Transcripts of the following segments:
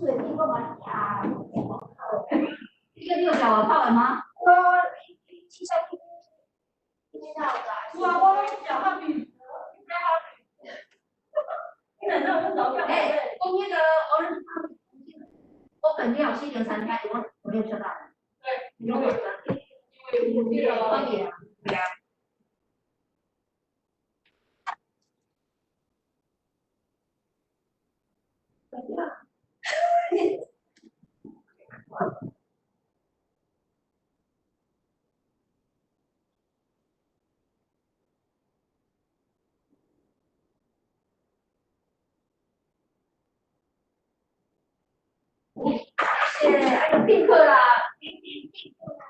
這個你有食外口的嗎？我其實哇，我攏食較比，你難道不早欸，講那個 Orange County 我本料是103開，我沒有收到。對，因為因為歡迎。對啊。謝謝，哎呦，賓客啦，賓賓賓客啦。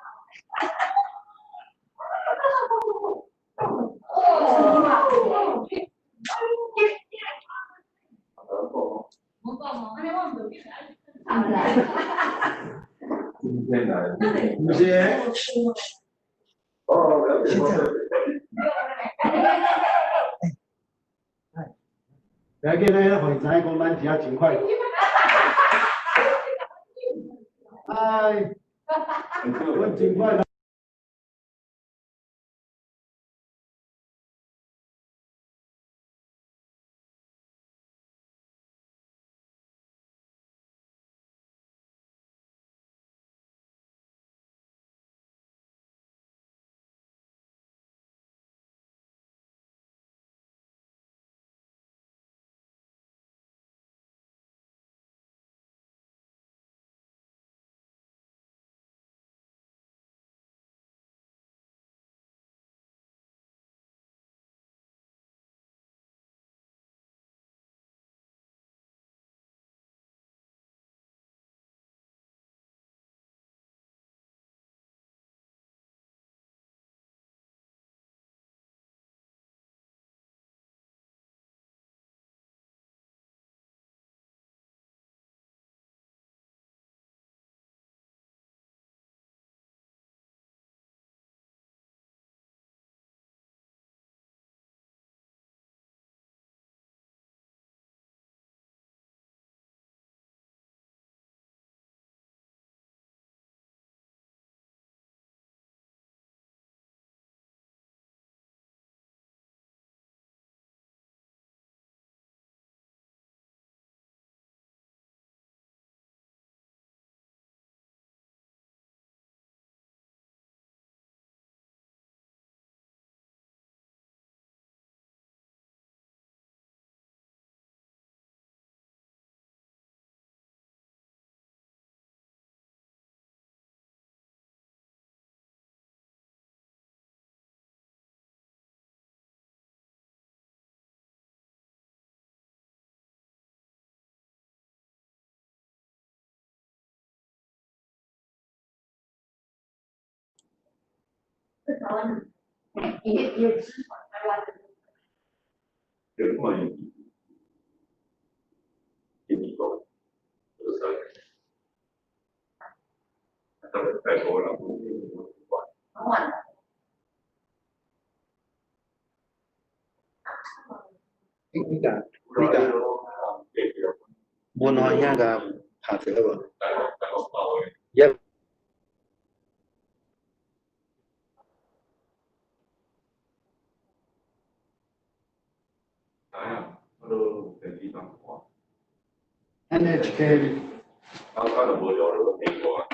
哦，無講哦，按呢我毋就變來。今天來，不是。哦，了解。不要緊咧，予伊知影講咱遮真快。哎，阮真快。台灣也支台灣的。有關於經過，就是太多了。你共文華兄共拍一下好無？也。 NHK。啊，他就無聊了，美國。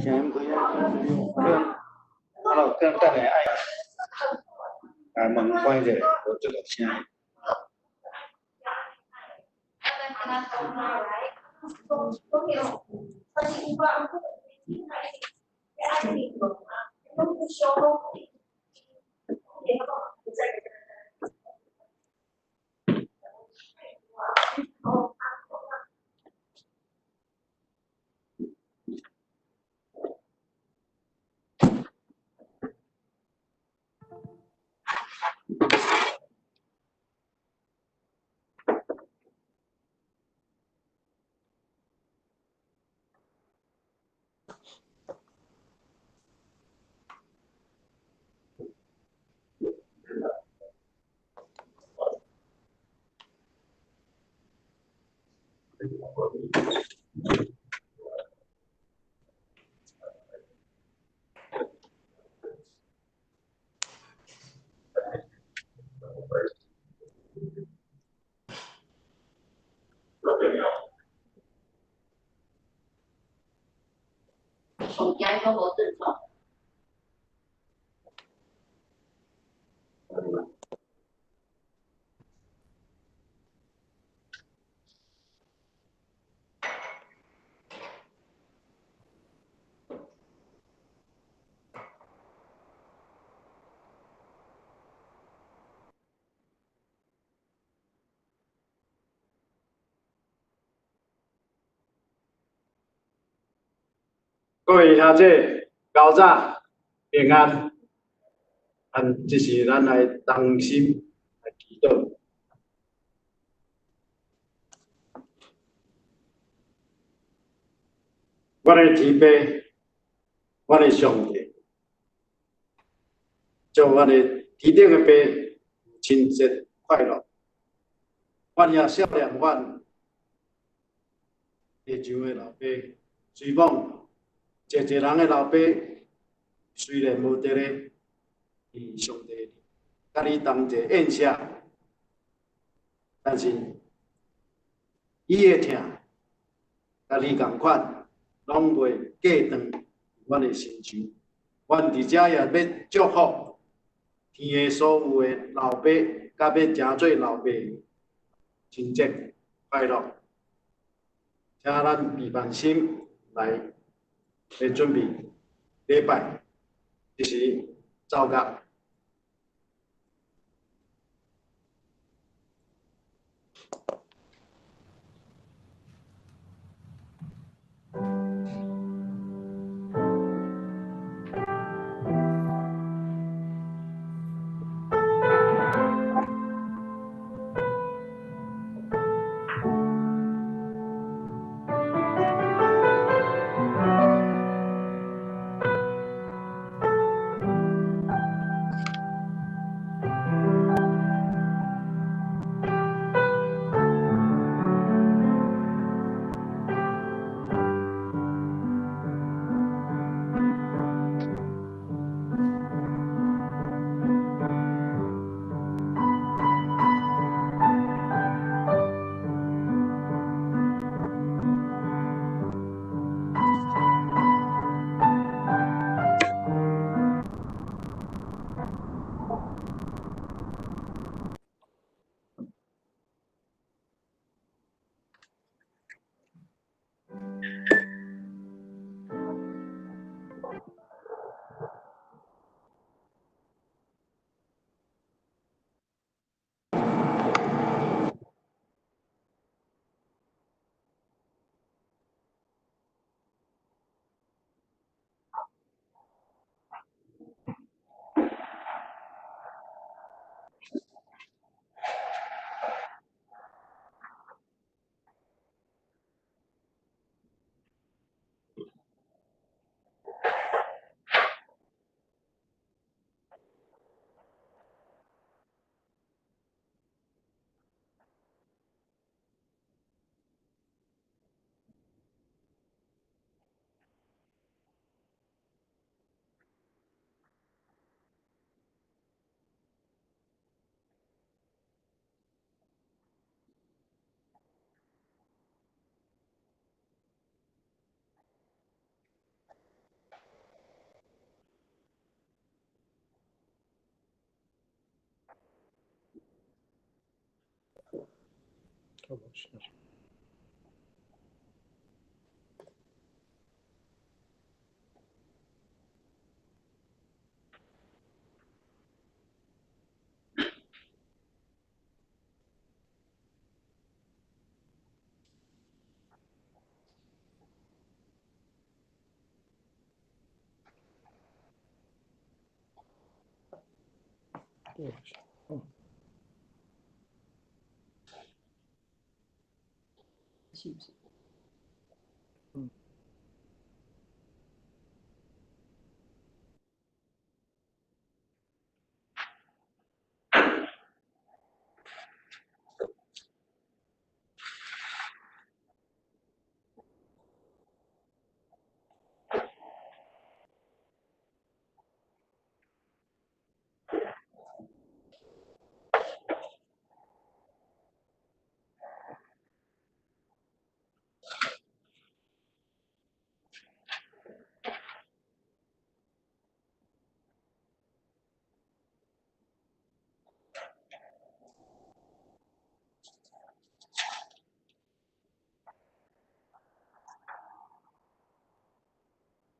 聲開啊！可能啊，可能等下愛共門關一下，無這個聲。手機都無正常。各位兄姐，早早平安。咱這時咱來同心來祈禱。阮的天父，阮的上帝，祝阮的天頂的父母親節快樂。阮也少年阮下場的老爸，雖罔濟濟人的老爸雖然無佇咧，佇上帝佮你同齊宴席，但是伊的疼佮你仝款，攏袂隔斷阮的心腸。阮佇遮也欲祝福天的所有的老爸，佮欲成做老爸，親節快樂。請咱閉萬心來。來準備禮拜，這是奏樂。是毋是？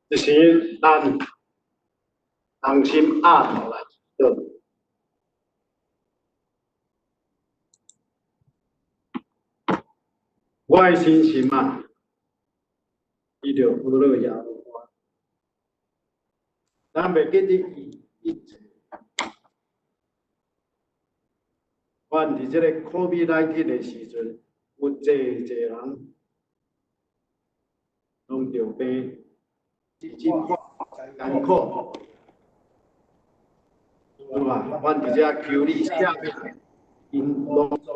这时咱同心鸭头来祈祷。我的身心啊，伊著呵咾耶和华，咱袂记得伊一切。阮伫这个 COVID-19 的时阵，有济济人拢著病，日子艰苦，对吧？阮伫遮求你赦免，𪜶拢总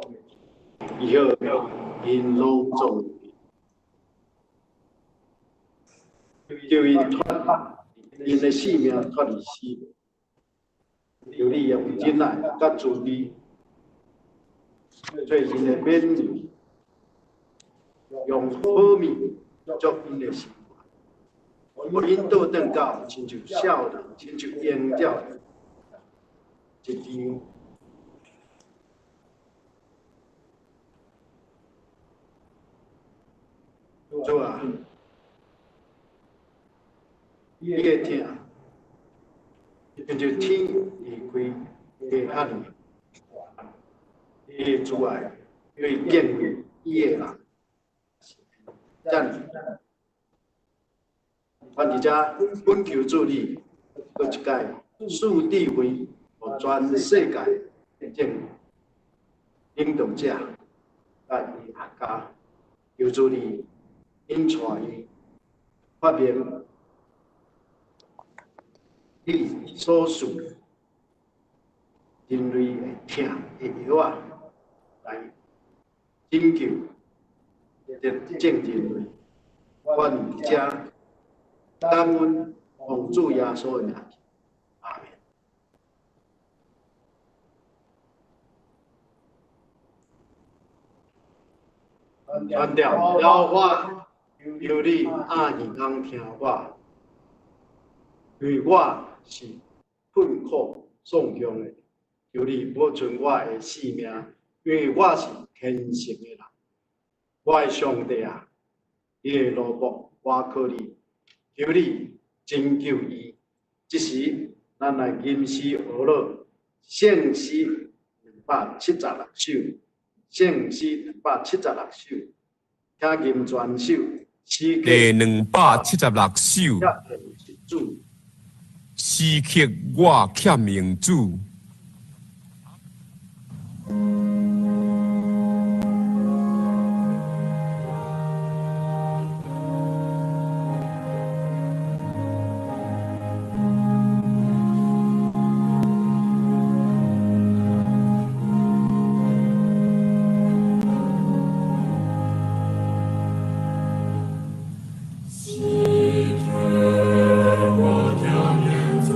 以后，𪜶拢总叫𪜶脫𪜶的性命脫離死亡，求你用忍耐佮慈悲，做𪜶的勉勵，用好物祝𪜶的生活，予𪜶倒轉到親像少年，親像嬰鳥一張。主啊，你的疼，亲像天离开地遐爾，你的慈愛對敬畏伊的人，遮爾。阮伫遮懇求主你，閣一擺賜智慧，予全世界的政領導者佮醫學家，求主你引帶伊發明你所賜人類會疼的藥仔，來拯救這正人類。阮佇遮感恩奉主耶穌的名，阿們。傳掉耶和華，求你掩耳孔聽我，因為我是困苦喪窮的，求你保存我的性命，因為我是虔誠的人。我的上帝啊，你的奴僕我靠你，求你拯救伊。這時，咱來吟詩學樂，聖詩276首，聖詩276首，請吟全首。第276首，時刻我欠用主。時刻我聽念主，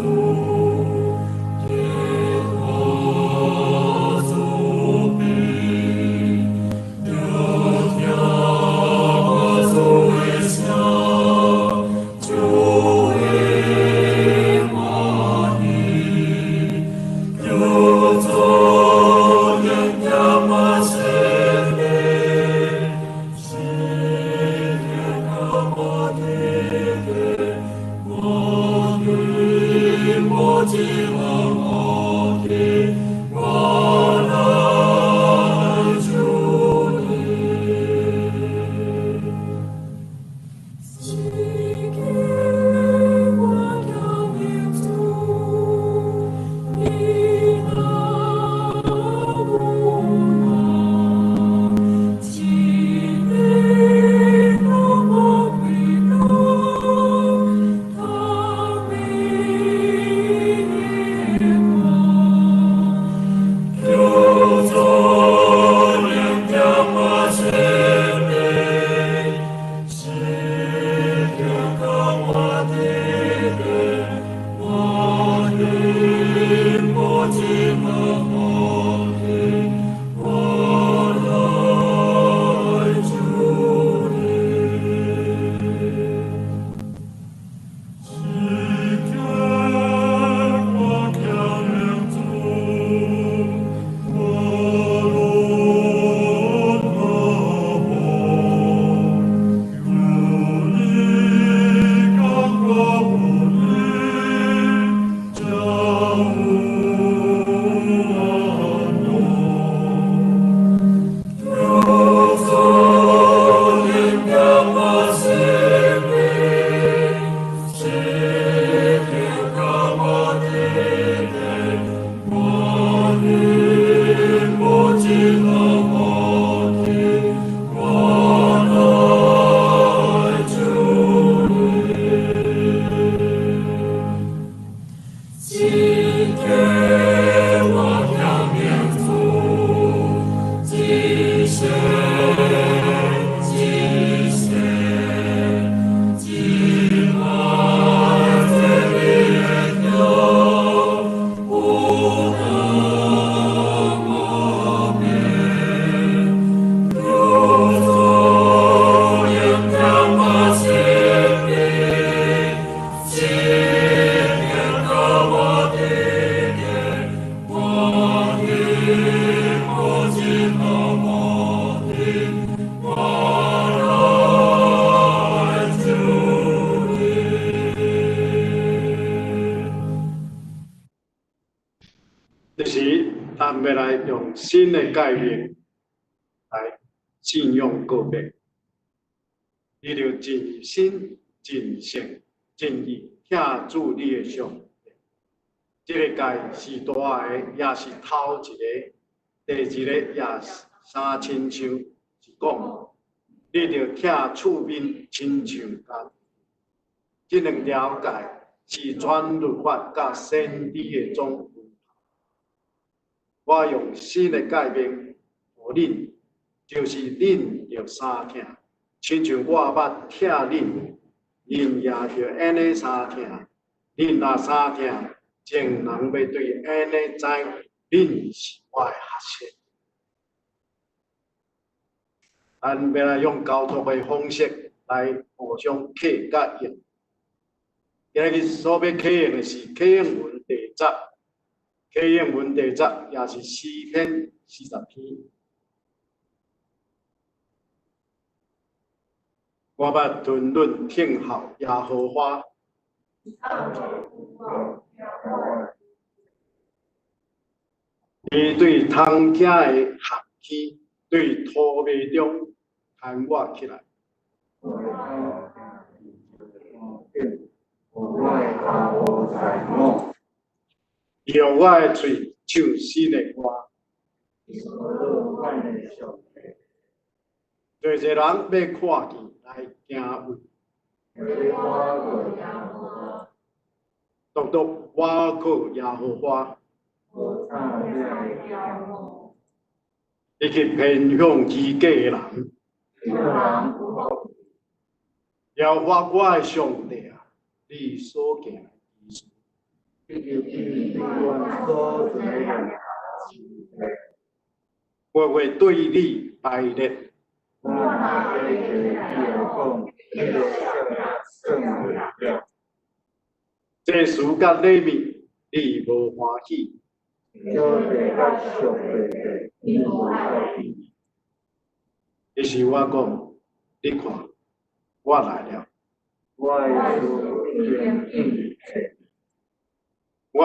用新的誡命來信仰告白。你著盡心、盡性、盡意疼主你的上帝。這个誡是大的，也是頭一个。第二个也是相親像，是講你著疼厝邊親像家己。這兩條誡是全律法佮先知的總歸。我用新的誡命予恁，就是恁著相疼，親像我捌疼恁，恁也著按呢相疼。恁若相疼，眾人欲對按呢知恁是我的學生。咱欲來用交託的方式來互相啟佮應。今日所欲啟用的是啟應文第十，啟應文第十也是詩篇40篇。我捌吞忍聽候耶和華，伊對通聽的旱溪，對塗迷中牽我起來。用我的喙唱新的歌。濟濟人欲看見來敬畏，獨獨我靠耶和華，伊去偏向虛假的人。耶和華我的上帝啊，你所行的奇事，我會對你排列。祭司佮禮物，你無歡喜。彼時我講，你看，我來了。我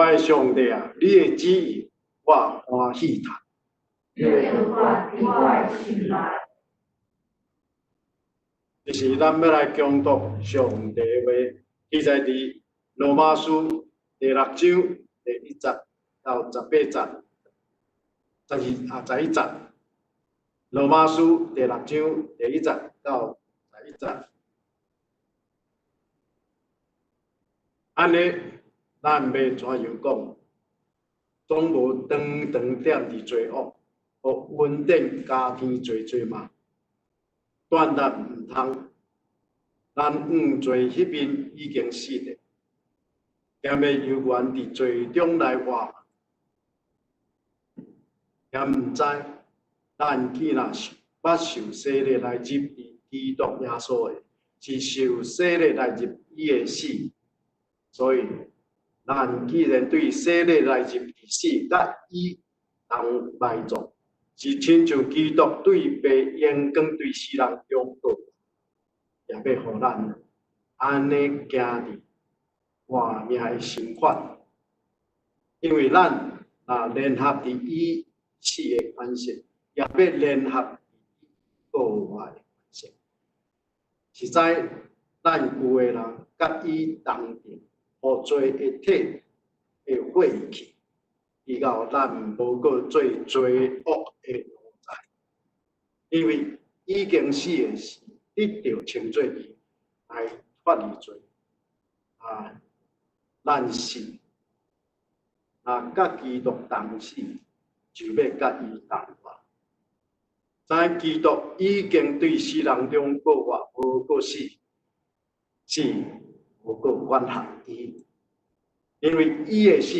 的上帝啊，你的旨意我歡喜讀。這是咱欲來恭讀上帝的話，記載佇羅馬書第六章第一節到18節，12啊11節。羅馬書第六章第一節到11節。按呢，咱欲怎樣講？總無長長踮佇罪惡，予恩典加添濟濟嗎？斷然毋通！咱向罪彼面已經死了，敢欲猶原佇罪中來活？敢毋知，咱既若捌受洗禮來入佇基督耶穌的，是受洗禮來入伊的死。所以，咱既然對洗禮來入佇死，佮伊同埋葬，是親像基督對父榮光對死人中復活，也欲予咱按呢行佇活命的新款。因為咱若聯合佇伊死的款式，也欲聯合佇伊復活的款式。實在，咱舊的人佮伊同釘，予罪的體會廢去，以後咱無閣做罪惡的奴才，因為已經死的是得著稱做義，來脫離罪。啊，咱是若佮基督同死，就欲佮伊同活。知基督已經對死人中復活，無閣死，死無閣管轄伊，因為伊的死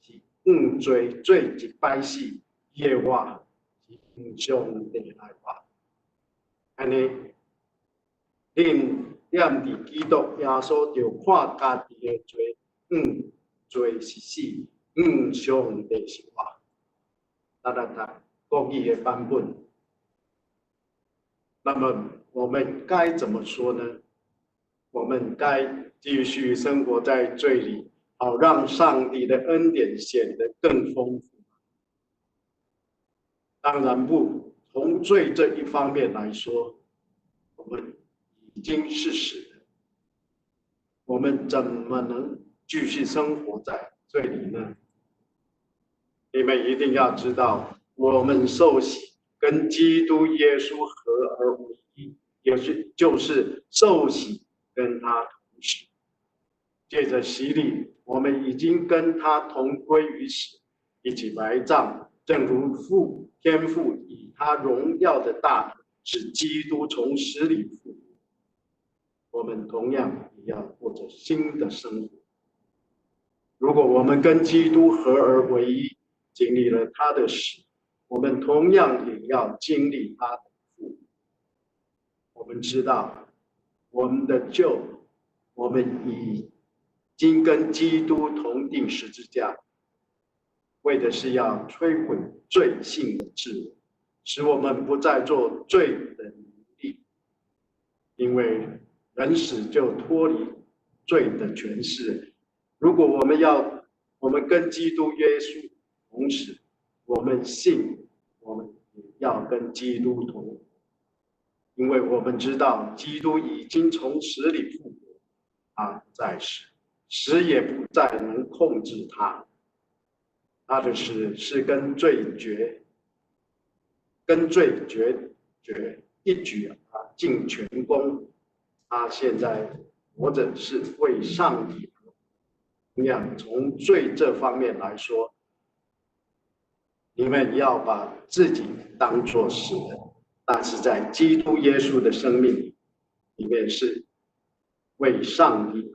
是向罪做一擺死，伊的活是向上帝來活。按呢，恁踮佇基督耶穌，著看家己的罪，向罪是死，向上帝是活。咱來讀國語的版本。那麼我們該怎麼說呢？我們該繼續生活在罪裡，好讓上帝的恩典顯得更豐富。當然不，從罪這一方面來說，我們已經是死的。我們怎麼能繼續生活在罪裡呢？你們一定要知道，我們受洗跟基督耶穌合而為一，也是就是受洗跟他同死。借着洗禮，我們已經跟他同歸於死，一起埋葬，正如父天父以他榮耀的大能使基督從死裡復活。我們同樣也要過着新的生活。如果我們跟基督合而為一，經歷了他的死，我們同樣也要經歷他的復活。我們知道，我們的舊，我們已經跟基督同釘十字架，為的是要摧毀罪性的自我，使我們不再做罪的奴隸。因為人死就脫離罪的權勢。如果我們要，我們跟基督耶穌同死，我們信，我們也要跟基督同活，因為我們知道基督已經從死裡復活，他不再死，死也不再能控制他。他的死是跟罪絕，跟罪決絕，一舉啊盡全功。他現在活着是為上帝。同樣從罪這方面來說，你們要把自己當作死的，但是在基督耶穌的生命裡面是為上帝。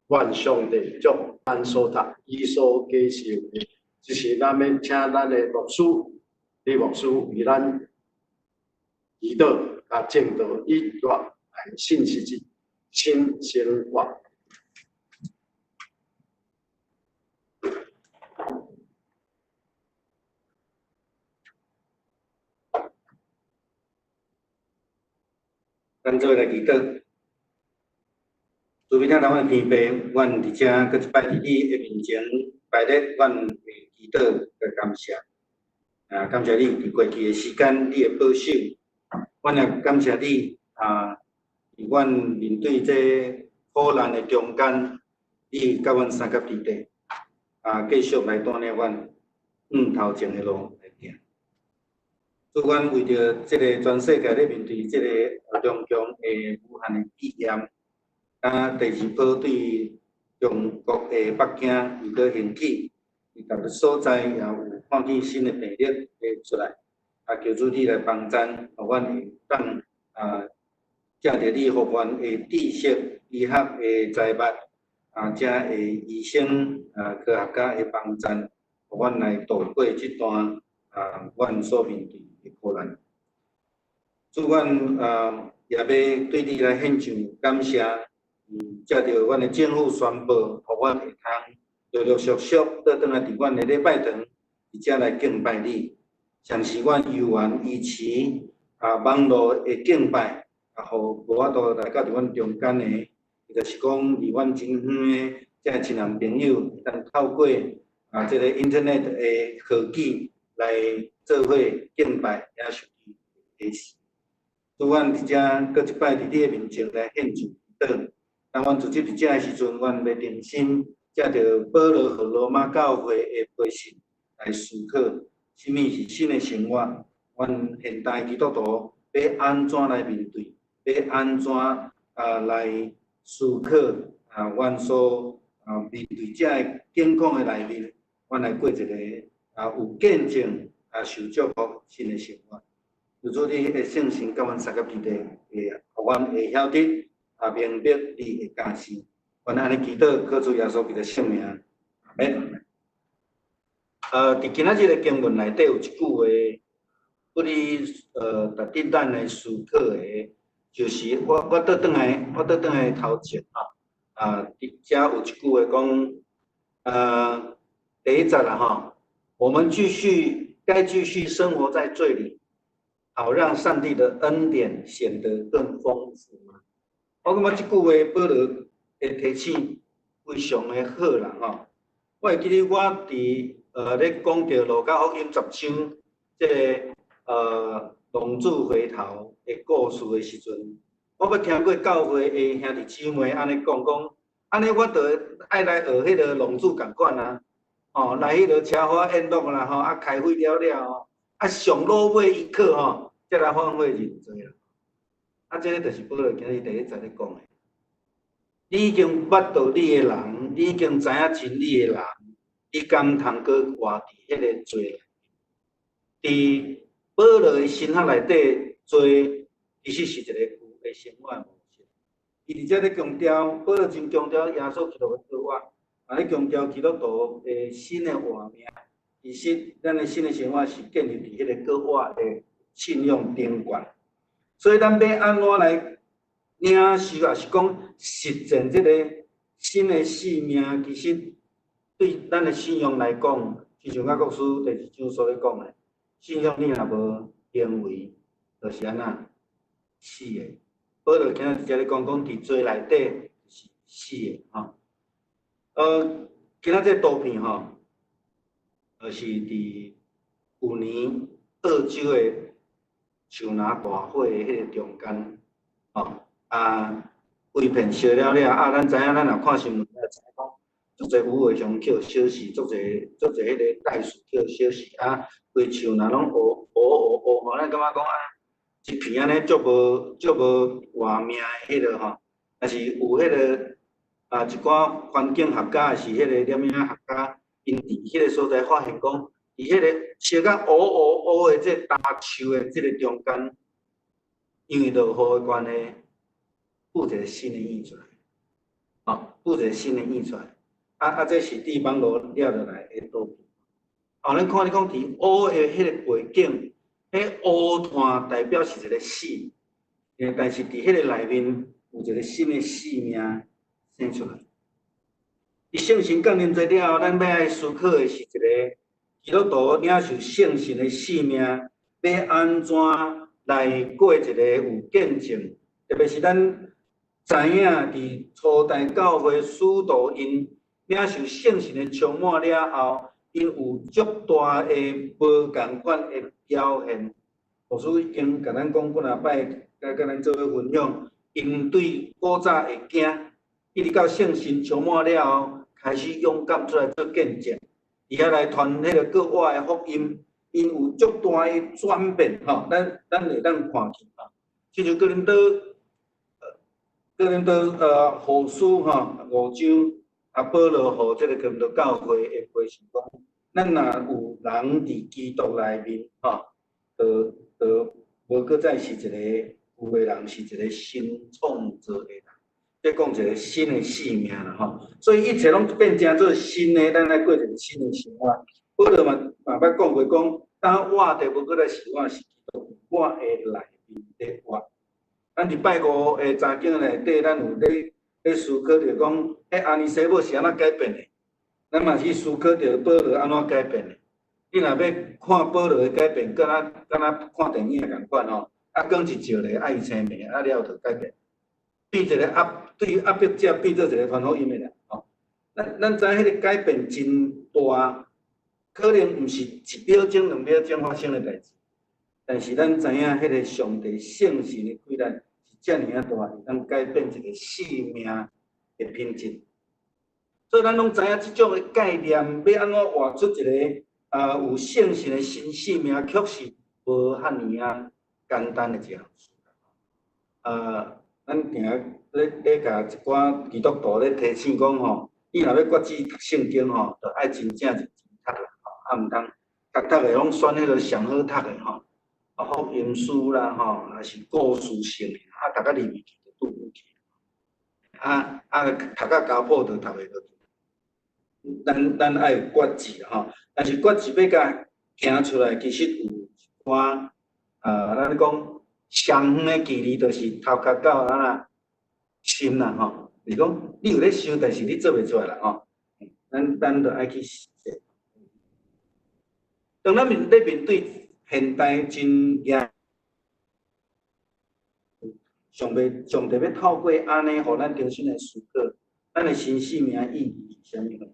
願上帝祝咱所讀伊所解釋的，這是咱欲請咱的牧師李牧師為咱祈禱佮證道，以帶來信息之新生活。咱做伙來祈禱，慈悲疼咱的天父，阮佇遮閣一擺佇你的面前擺列阮的祈禱佮感謝。啊，感謝你佇過去的時間，你的保守，阮也感謝你啊，佇阮面對這苦難的中間，你佮阮相佮佇底，啊，繼續來帶領阮向頭前的路來行。主，阮為著這个全世界咧面對這个中共的武漢的肺炎，啊，第二波對中國的北京又閣興起，佇逐个所在也有看見新的病例會出來，啊，求主你來幫贊，予阮會當啊，藉著你予阮的知識、醫學的才物，啊，遮的醫生啊、科學家的幫贊，予阮來度過這段啊，阮所面對的苦難。主，阮啊，也欲對你來獻上感謝，藉著阮的政府宣布，予阮會通陸陸續續倒轉來佇阮的禮拜堂，佇遮來敬拜你。上是阮猶原維持啊網路的敬拜，啊，予無法度來到佇阮中間的，伊就是講離阮真遠的遮親人朋友，會當透過啊這个 Internet 的科技來做伙敬拜，也受伊的啟示。主，阮佇遮閣一擺佇你的面前來獻上祈禱。當阮直接佇遮的時陣，阮欲重新藉著保羅予羅馬教會的批信來思考，啥物是新的生活？阮現代基督徒欲按怎來面對？欲按怎啊來思考啊？阮所啊面對遮个境況的內面，阮來過一个啊有見證啊受祝福新的生活。求主你的聖神佮阮相佮佇咧，會予阮會曉得啊明白你的教示。阮按呢祈禱，靠主耶穌基督聖名，阿們。佇今仔日的經文內底有一句話，對你值得咱來思考的，就是我倒轉來，我倒轉來頭前吼，啊，佇遮有一句話講，第一節啦吼，我們繼續該繼續生活在罪裡，好讓上帝的恩典顯得更豐富嗎？我感覺這句話保羅的提醒非常的好啦吼。我會記得我佇咧講著路加福音10章這个浪子回頭的故事的時陣，我捌聽過教會的兄弟姊妹按呢講講，按呢我就愛來學彼个浪子仝款啊，吼，來彼个奢華宴樂啦，吼，啊開會了了吼，啊上落尾一刻吼，才來反悔認罪啦。啊，這个就是保羅今日第一節咧講的。你已經捌著你的人，你已經知影真理的人，你敢通閣活佇彼个罪內？佇保羅的神學內底，罪其實是一個舊的生活模式。伊佇遮咧強調，保羅真強調耶穌基督的復活，嘛咧強調基督徒的新的活命。其實，咱的新的生活是建立佇彼个復活的信仰頂懸。所以，咱欲按怎來領受，抑是講實踐這个新的生命，其實對咱的信仰來講，就像雅各書第二章所咧講的，信仰你若無行為，就是按怎死的。保羅今仔佇遮咧講，講佇罪內底是死的吼。今仔這圖片吼，就是佇舊年澳洲的樹林大火的彼個中間，吼。啊，規片燒了了，啊，咱知影，咱若看新聞，就知影講，足濟有的鄉去燒死，足濟足濟彼个袋鼠去燒死，啊，規樹林攏烏烏烏烏吼，咱感覺講啊，一片按呢足無足無活命的彼个吼，但是有彼个啊一寡環境學家，抑是彼個攝影學家，𪜶佇彼個所在發現講，佇彼個燒甲烏烏烏的這個焦樹的這个中間，因為落雨的關係，有一個新的葉出來，吼，有一個新的葉出來，啊啊，這是佇網路掠落來的圖片。哦，咱看你講佇烏的彼個背景，彼烏炭代表是一個死，但是佇彼個內面有一個新的生命生出來。佇聖神降臨濟了後，咱欲愛思考的是一個基督徒領受聖神的生命，欲按怎來過一個有見證，特別是咱知影佇初代教會使徒𪜶領受聖神的充滿了後，𪜶有足大的無仝款的表現。牧師已經共咱講幾若擺，共咱做伙分享，𪜶對古早會驚，一直到聖神充滿了後，開始勇敢出來做見證，佇遐來傳彼个國外的福音，𪜶有足大的轉變吼，咱會當看見吼。親像哥林多，哥林多後書吼五章，啊保羅予這个哥林多教會的批示講，咱若有人佇基督內面吼，就就無閣再是一个舊的人，是一个新創造的人，這講一个新的生命啦吼。所以一切攏變成做新的，咱來過一个新的生活。保羅嘛嘛捌講過講，當活著無閣再是我，是基督我的內面咧活。咱佇拜五的查經內底，咱有咧咧思考著講，彼阿尼西母是按怎改變的？咱嘛去思考著保羅按怎改變的？你若欲看保羅的改變，敢若敢若看電影仝款吼，啊，講一招咧，啊伊生病，啊了就改變，變一个壓對壓迫者變做一个傳福音的人吼。咱咱知影彼个改變真大，可能毋是一秒鐘、兩秒鐘發生的代誌，但是咱知影彼个上帝聖神的氣力是遮爾仔大，會當改變一个生命的品質。所以咱攏知影這種的概念，欲按怎活出一个有聖神的新生命，確實無遐爾仔簡單的一項事。咱定定咧咧共一寡基督徒咧提醒講吼，你若欲決志讀聖經吼，就愛真正認真讀啦，吼，啊毋通讀讀的攏選彼个上好讀的吼，啊福音書啦吼，抑是故事性的，啊讀甲入去就拄有去，啊啊讀甲家譜就讀袂落去。咱咱愛有決志吼，但是決志欲共行出來，其實有一寡咱講相遠的距離，就是頭殼到按怎心啦吼。是講你有咧想，但是你做袂出來啦吼。咱咱就愛去實踐。當咱面咧面對現代真嚴，上帝上帝欲透過按呢，予咱重新來思考，咱的新生命意義是啥物貨？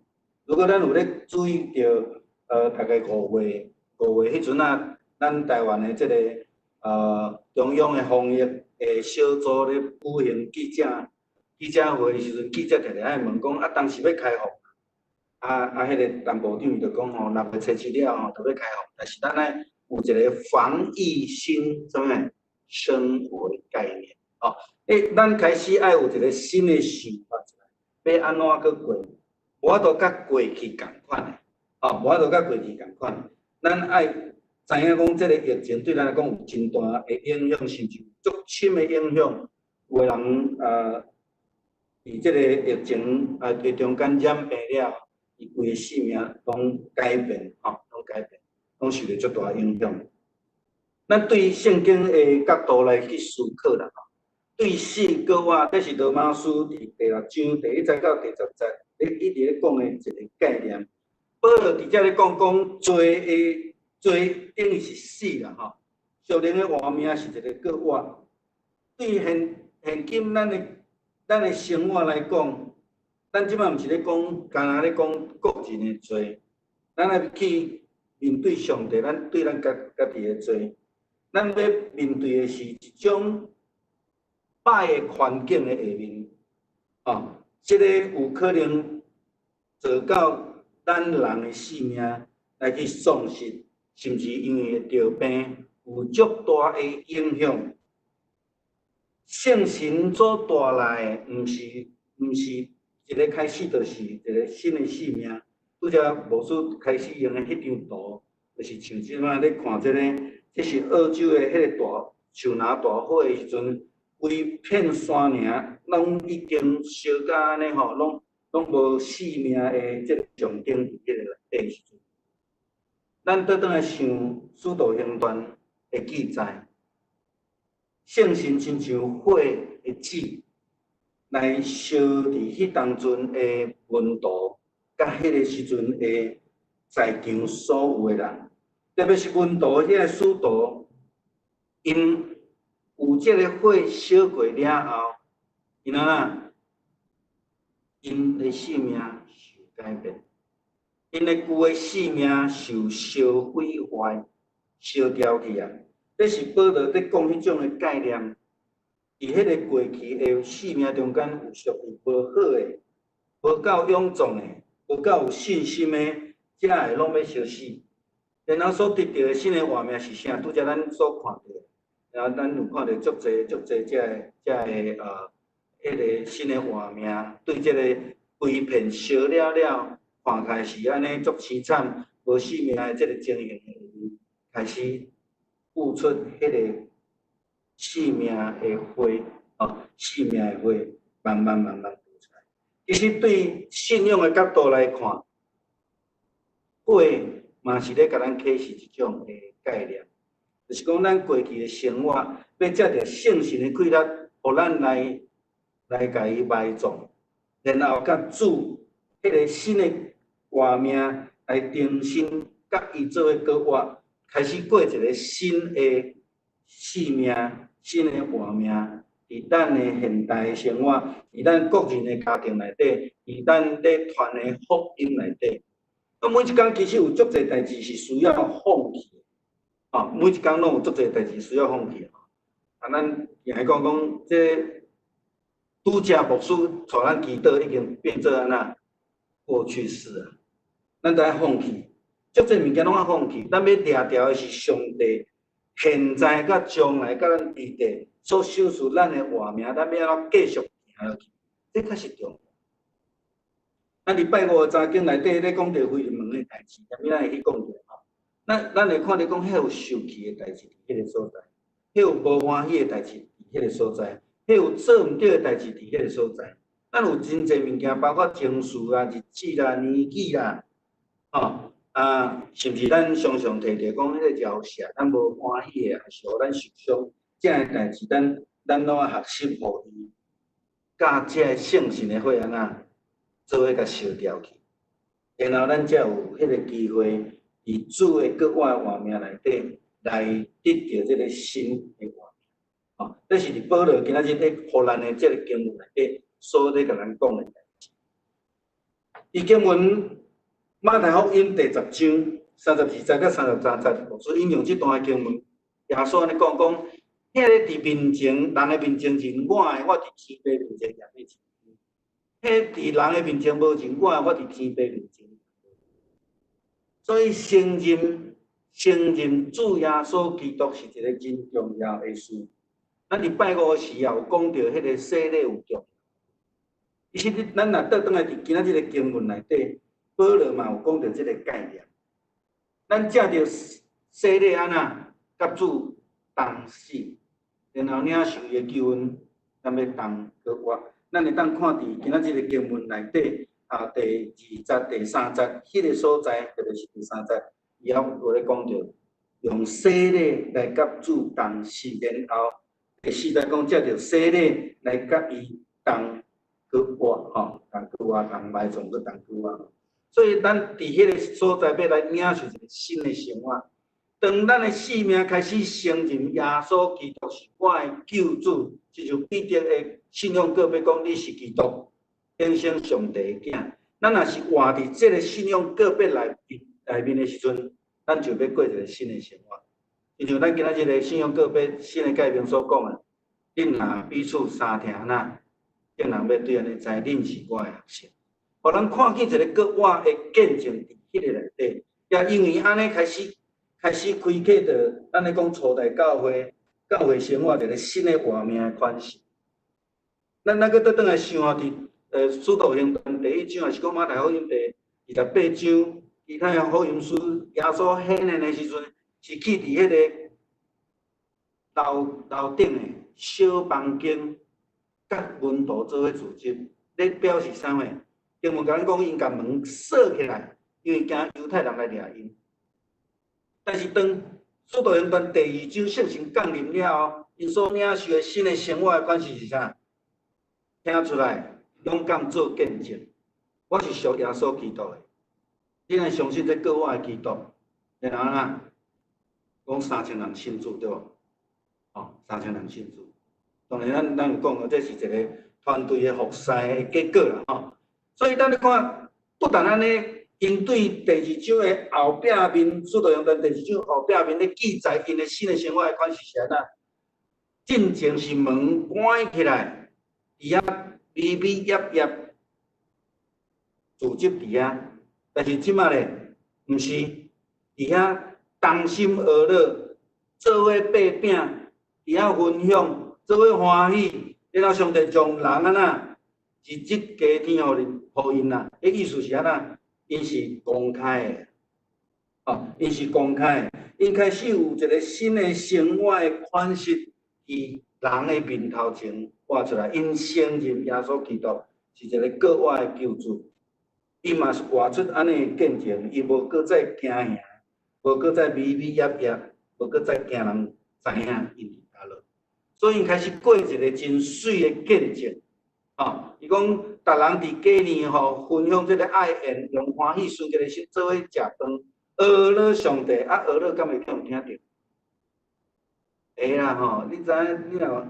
如果咱有咧注意著，大概五月五月彼陣仔，咱台灣的這個中央的防疫的小組咧舉行記者會的時陣，記者定定愛問講，啊，當時欲開放？啊啊，彼個陳部長伊就講吼，6月初7了吼，就欲開放，但是咱愛有一個防疫新啥物生活的概念，吼，咱開始愛有一個新的想法出來，欲按怎閣過？無法度佮過去仝款的，吼，無法度佮過去仝款。咱愛知影講，這個疫情對咱來講有真大的影響，甚至有足深的影響。有的人佇這個疫情的中間染病了，伊規个性命攏改變，吼，攏改變，攏受著足大影響。咱對聖經的角度來去思考啦，吼，對死閣活，這是羅馬書佇第六章第一節到第十節，咧一直咧講的一個概念。保羅佇遮咧講講罪的罪等於是死啦，吼。屬靈的活命是一个閣活。對現今咱的生活來講，咱這擺毋是咧講，干焦咧講個人的罪，咱愛去面對上帝，咱對咱家己的罪，咱欲面對的是一種歹的環境的下面，哦，這个有可能造到咱人的性命來去喪失，甚至因為會著病，有足大的影響。聖神所帶來的，毋是一个開始，就是一個新的生命。拄才牧師開始用的彼張圖，就是像這擺咧看這個，這是澳洲的彼個大樹林大火的時陣，規片山林攏已經燒甲按呢吼，攏無生命的這個象徵佇彼個內底時陣，咱倒轉來想《使徒行傳》的記載，聖神親像火的舌來燒佇彼當陣的門徒，佮彼个時陣的在場所有的人，特別是門徒彼个使徒，𪜶有這个火燒過了後，𪜶按怎？𪜶的性命受改變，𪜶的舊的性命受燒毀壞、燒掉去啊！這是保羅佇講彼種的概念，佇彼个過去的生命中間有屬於無好的、無夠勇壯的、無夠有信心的，這个攏欲燒死。然後所得著的新的活命是啥？拄才咱所看著的，然後咱有看著足濟足濟這个彼个新的活命，對這个規片燒了了，看起來是按呢足淒慘、無性命的這个情形，開始付出彼个生命的火，哦，生命的火慢慢慢慢出來。其實對信仰的角度來看，火嘛是咧共咱啟示一種的概念，就是講咱過去的生活，欲藉著聖神的氣力，予咱來共伊埋葬，然後佮主彼个新的活命來重新佮伊做伙閣活，開始過一个新的生命、新的活命，佇咱的現代生活，佇咱個人的家庭內底，佇咱咧傳的福音內底。啊，每一工其實有足濟代誌是需要放棄的，啊，每一工攏有足濟代誌需要放棄的。啊，咱定來講講，這拄才牧師帶咱祈禱已經變做按怎過去式啊，咱都愛放棄，足濟物件攏愛放棄。咱欲掠著的是上帝現在佮將來佮咱佇地所賞賜咱的活命，咱欲按怎繼續行落去，這較是重要。咱禮拜五查經內底咧講著腓利門的代誌，啥物咱會去講著吼？咱會看著講，彼有受氣的代誌佇彼個所在，彼有無歡喜的代誌佇彼個所在，彼有做毋對的代誌佇彼個所在。咱有真濟物件，包括情緒啦、日子啦、年紀啦，吼啊，甚至咱常常提著講彼個饒舌，咱無歡喜的，抑是予咱受傷，這樣的代誌，咱攏愛學習予伊，佮這个聖神的火按怎做伙共燒掉去，然後咱才有彼個機會，佇主的閣活的活命內底來得著這个新的活命。吼，這是佇保羅今仔日咧予咱的這个經文內底所咧共咱講的代誌。佇經文馬太福音第十章32節佮33節，牧師引用這段的經文，耶穌按呢講講，彼个佇面前，人的面前認我的，我佇天父面前也欲認；彼佇人的面前無認我的，我佇天父面前。所以承認主耶穌基督是一个真重要的事。咱佇拜五時也有講著彼个洗禮有重要。其實你咱若倒轉來佇今仔這个經文內底，保羅嘛有講著這个概念。咱藉著洗禮按怎，佮主同死，然後領受伊的救恩，咱欲同閣活。咱會當看佇今仔這个經文內底，第二節、第三節，彼个所在，特別是第三節，伊猶有咧講著用洗禮來佮主同死，然後第四節講藉著洗禮來佮伊同閣活，吼，同閣活，同埋葬閣同閣活。所以咱佇彼个所在欲來領受一个新的生活。當咱的生命開始承認耶穌基督是我的救主，親像彼得的信仰告白講你是基督，天生上帝的囝。咱若是活佇這个信仰告白內面的時陣，咱就欲過一个新的生活。親像咱今仔這个信仰告白新的誡命所講的，恁若彼此相疼按怎，眾人欲對按呢知恁是我的學生。予咱看見一个閣活的見證佇彼个內底，也因為按呢開始開啟著咱咧講初代教會教會生活一个新的活命的款式。咱閣倒轉來想啊，佇使徒行傳第一章，抑是講馬太福音第28章，其他的福音書，耶穌顯現的時陣，是去佇彼个樓頂的小房間，佮門徒做伙聚集，咧表示啥物？經文共咱講，𪜶共門鎖起來，因為驚猶太人來掠𪜶。但是當使徒行傳第二章聖神降臨了後，𪜶所領受的新的生活的款式是啥？聽出來，勇敢做見證。我是屬耶穌基督的，你若相信這閣活的基督，然後按怎？講3000人信主對無？哦，三千人信主。當然咱有講過，這是一个團隊的服侍的結果啦吼。所以咱咧看，不但按呢，𪜶對第二章的後壁面，使徒行傳第二章後壁面咧記載𪜶的新的生活的款式是按怎？進前是門關起來，佇遐微微揜揜聚集佇遐，但是這馬咧，毋是佇遐同心協力，做伙擘餅，佇遐分享，做伙歡喜，然後上帝將人按怎？日日加添予恁，予𪜶啦。彼意思是按怎？𪜶是公開的，哦，𪜶是公開的，𪜶開始有一个新的生活的款式，佇人的面頭前活出來。𪜶承認耶穌基督是一个閣活的救主，伊嘛是活出按呢的見證，伊無閣再驚嚇，無閣再微微揜揜，無閣再驚人知影𪜶佇佗落，所以𪜶開始過一个真媠的見證。哦，伊講，逐人佇過年吼，分享這个愛宴，用歡喜純潔的心做伙食飯，呵咾上帝，啊，呵咾敢會去予聽著？會啦吼，你知影，你若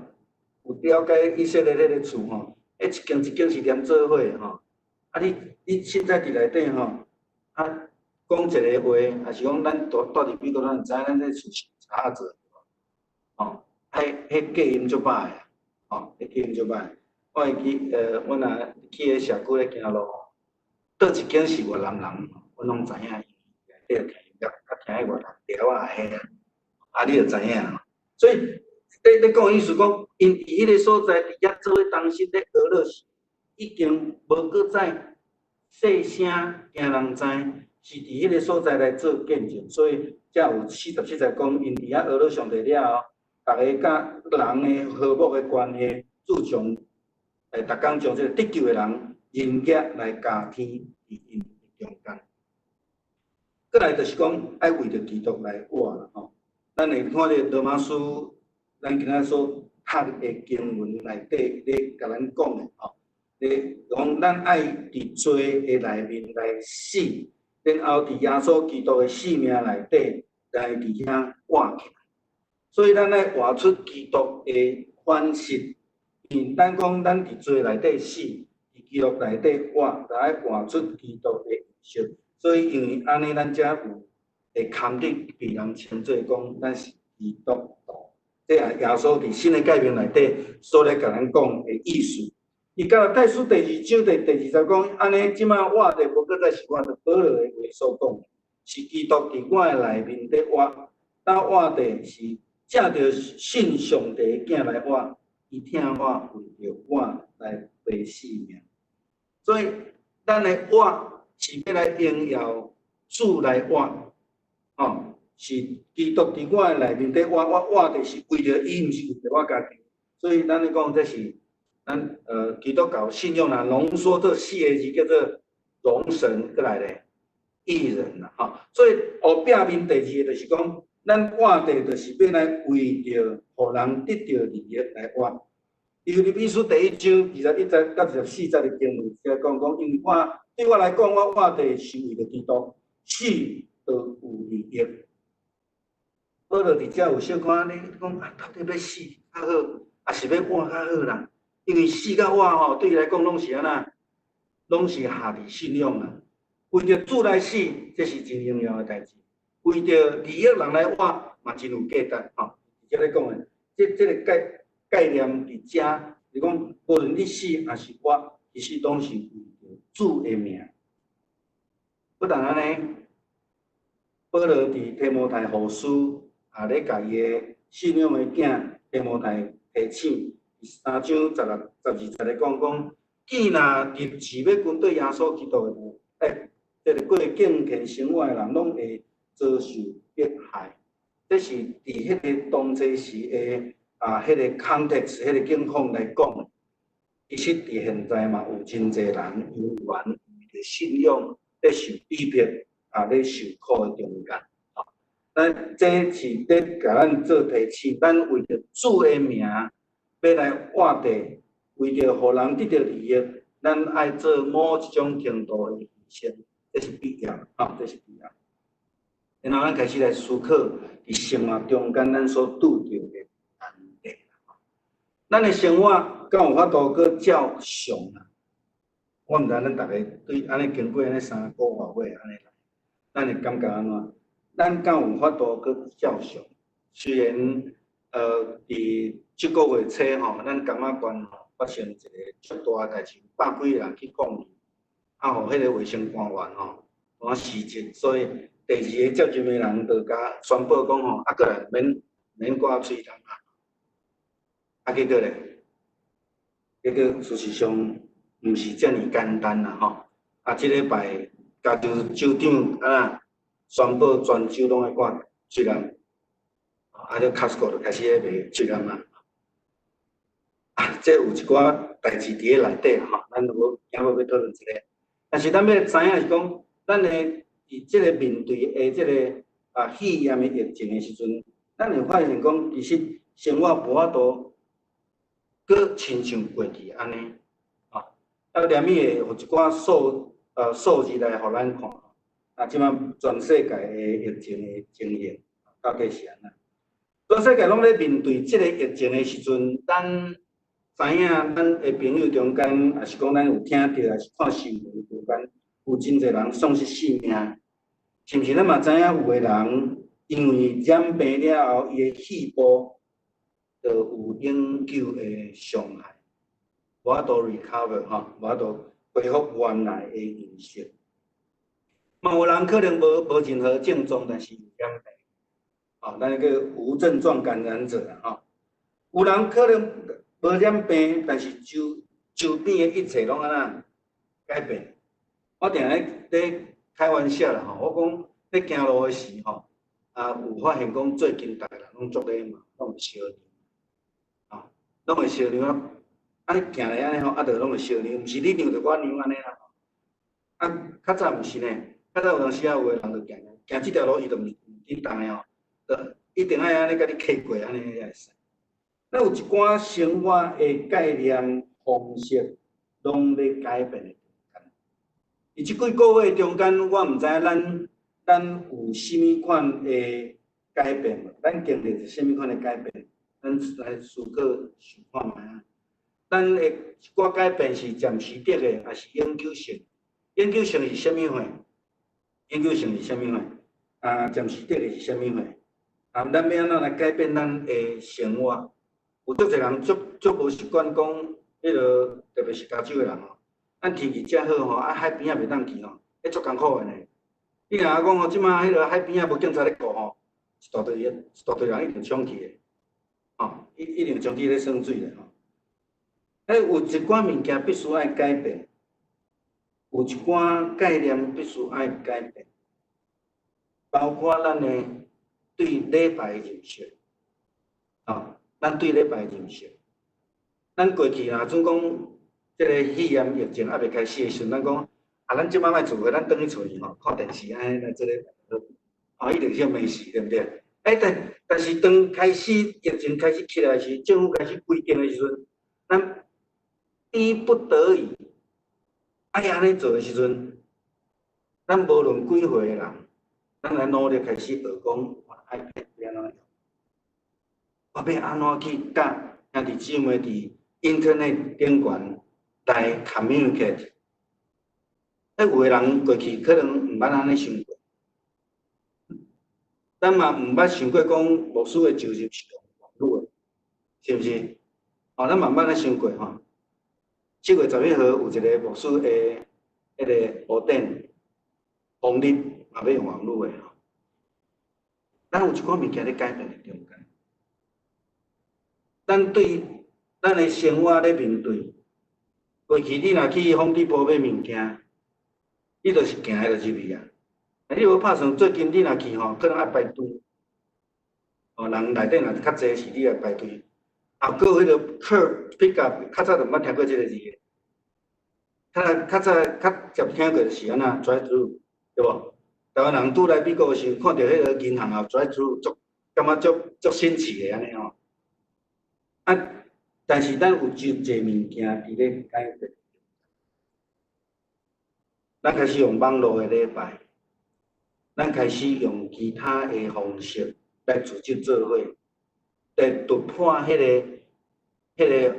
有了解以色列彼个厝吼，彼一間一間是連做伙的吼。啊你凊彩佇內底吼，啊，講一个話，抑是講咱住佇美國，咱知影咱這厝是柴仔做的，吼，彼隔音足歹的，吼，彼隔音足歹。我會記，阮若去彼社區咧行路吼，佗一間是越南人，阮攏知影，因為內底聽音樂，較聽彼越南調仔彼啊，啊，你就知影。所以，咧講意思講，𪜶佇彼个所在佇遐做伙同心咧呵咾時，已經無閣再細聲驚人知，是佇彼个所在來做見證，所以才有47節講，𪜶佇遐呵咾上帝了後，逐个佮人的和睦的關係，注重。逐工將這个得救的人人格來加添佇𪜶中間。閣來就是講，愛為著基督來活啦吼。咱會看著羅馬書，咱今仔所讀的經文內底咧，共咱講的吼，咧講咱愛佇罪的內面來死，然後佇耶穌基督的性命內底來佇遐活起來。所以咱愛活出基督的款式。因咱講，咱佇罪內底死，佇基督內底活，就愛活出基督的樣式。所以因為按呢，咱才有會堪得被人稱做講咱是基督徒。這也耶穌佇新的誡命內底所咧共咱講的意思。伊加拉太書第二章第二節講，按呢，這擺活的無閣再是我，就保羅的話所講，是基督佇我的內面佇活，當活的是藉著信上帝的囝來活，伊疼我，為著我來賣性命。所以，咱的活是欲來榮耀主來活，吼，是基督佇我的內面佇活，我活的是為著伊，毋是為著我家己。所以，咱咧講這是咱基督教信仰啦，濃縮這四個字叫做榮神閣來咧益人啦，吼。所以後壁面第二个就是講，咱活的就是欲來為著予人得著利益來活。腓立比書第一章21節到24節的經文，就講講，因為我對我來講，我活的是為著基督，死就有利益。保羅佇遮有小可咧講啊，到底欲死較好，抑是欲活較好啦？因為死佮活吼，對伊來講攏是按怎，攏是合佇信仰啦。為著主來死，這是真榮耀的代誌；為著利益人來活，嘛真有價值吼。佇遮咧講的，這個概念佇遮，是講無論你死抑是活，其實攏是為著主的名。不但按呢，保羅佇提摩太後書也咧共伊的信仰的囝提摩太提醒，三章16、12節咧講講，既若立志欲跟綴耶穌基督的，這个過敬虔生活的人，攏會遭受迫害。這是佇彼个當初時的彼个 context、彼个境況來講。其實佇現在嘛，有真濟人猶原為著信仰咧受逼迫，咧受苦的中間。咱這是咧共咱做提醒，咱為著主的名欲來活的，為著予人得著利益，咱愛做某一種程度的犧牲，這是必要，吼，這是必要。然後咱開始來思考，佇生活中間咱所拄著的難題。咱的生活敢有法度閣照常啊？我毋知咱逐家對按呢經過按呢3個外月按呢來，咱會感覺按怎？咱敢有法度閣照常？雖然佇這個月初吼，咱柑仔縣吼發生一個足大的代誌，百幾个人去抗議，予彼个衛生官員吼怎辭職，所以第二个接任的人就共宣布講吼，閣來免掛喙罨啊。結果咧，結果事實上毋是遮爾簡單啦吼。這禮拜加州州長宣布全州攏愛掛喙罨，這 Costco 就開始咧賣喙罨啊。這有一寡代誌佇咧內底吼，咱無今欲欲討論這个。但是咱欲知影是講，咱的佇這个面對的這个肺炎的疫情的時陣，咱會發現講，其實生活無法度閣親像過去按呢，連物會予一寡數字來予咱看。這擺全世界的疫情的情形到底是按怎？全世界攏咧面對這个疫情的時陣，咱知影咱的朋友中間，抑是講咱有聽著，抑是看新聞中間，有真濟人喪失性命，是毋是？咱嘛知影有的人因為染病了後，伊的肺部就有永久的傷害，無法度 recover 吼，無法度恢復原來的樣式。嘛有人可能無任何症狀，但是有染病，吼，咱叫無症狀感染者啦，吼。有人可能無染病，但是周邊的一切攏按怎改變。我定咧咧開玩笑啦，吼，我講咧行路的時吼，有發現講最近逐个人攏足禮貌，攏會相讓，吼，攏會相讓啊。你行來按呢吼，就攏會相讓，毋是你讓著我讓按呢啦。較早毋是呢，較早有當時啊，有的人就行行這條路，伊就毋振動的吼，就一定愛按呢共你客過，按呢才會使。咱有一寡生活的概念方式，攏咧改變的中間。佇這幾個月中間，我毋知影咱有啥物款的改變無？咱經歷著啥物款的改變？咱來思考想看覓仔。咱的一寡改變是暫時得的，抑是永久性？永久性是啥物貨？永久性是啥物貨？啊，暫時得的是啥物貨？啊，咱欲按怎來改變咱的生活？有足濟人足足無習慣講，彼个特別是加州的人吼，咱天氣遮好吼，啊海邊仔袂當去吼，彼足艱苦的呢。你若講吼，這馬彼个海邊仔無警察咧顧吼，一大堆一大堆人一定衝去的，吼，一定衝去咧耍水的吼。欸，有一寡物件必須愛改變，有一寡概念必須愛改變，包括咱的對禮拜的認識，吼，咱對禮拜的認識。咱過去若準講，這个肺炎疫情猶未開始的時陣，咱講啊，咱這擺莫聚會，咱轉去厝裡吼，看電視按呢來做禮拜好，哦，一定是沒事，對毋對？欸，但是當開始疫情開始起來時，政府開始規定的時陣，咱逼不得已愛按呢做的時陣，咱無論幾歲的人，咱來努力開始學講，我愛欲按怎用，我欲按怎去佮兄弟姊妹佇 Internet 頂懸來 communicate。欸，有的人過去可能毋捌按呢想過，咱嘛毋捌想過講牧師的就任是用網路的，是毋是？哦，咱嘛毋捌按呢想過吼。7月11號有一个牧師的彼个烏頂封日嘛欲用網路的吼。咱有一寡物件咧改變的中間，咱對咱的生活咧面對，過去你若去 Home Depot 買物件，你就是行的就入去啊。你無拍算，最近你若去吼，可能愛排隊。哦，人內底若較濟是你愛排隊。啊，閣有彼个 curb pickup，較早就毋捌聽過這个字的。較早較常聽過就是按怎 drive through，對無？台灣人拄來美國的時陣，看著彼个銀行啊 drive through，足感覺足足新奇的按呢吼。啊，但是咱有真濟物件佇咧改變。咱開始用網路的禮拜，咱開始用其他的方式來組織做伙，來突破彼个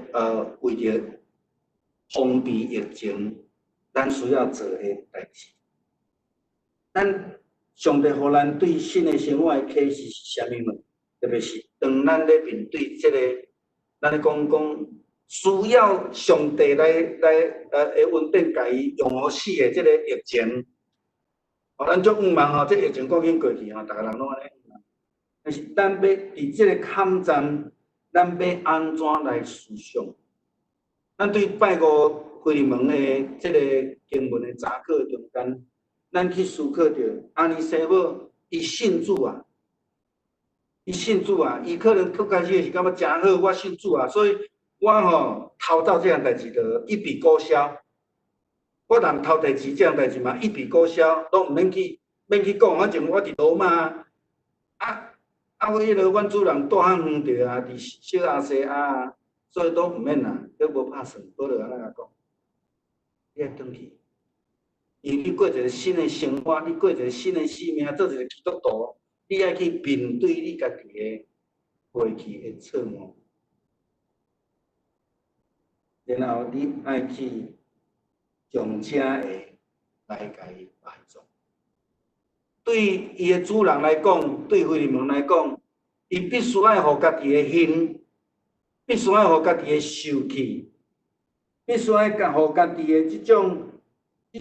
為著防備疫情，咱需要做的代誌。咱上帝予咱對新的生活的啟示是啥物物？特別是當咱咧面對這个，咱咧講講需要上帝來的恩典，共伊用予死的這个疫情。哦，咱足向望吼，這疫情趕緊過去吼，逐个人攏按呢向望。但是咱欲佇這个坎站，咱欲按怎來思想？咱對拜五腓利門的這个經文的查考中間，咱去思考著阿尼西母伊信主啊，伊信主啊，伊可能剛開始是感覺誠好，我信主啊，所以我吼偷走這項代誌就一筆勾銷。我人偷提錢這項代誌嘛，一筆勾銷，攏毋免去講，反正我佇羅馬啊啊，我彼个阮主人大漢遠著啊，佇小亞細亞，所以攏毋免啦，閣無拍算，保羅按呢共講，你愛轉去，因為你過一个新的生活，你過一个新的生命，做一个基督徒，你愛去面對你家己的過去的錯誤，然後你愛去將這个來共伊埋葬。對伊的主人來講，對腓利門來講，伊必須愛予家己的恨，必須愛予家己的受氣，必須愛予家己的這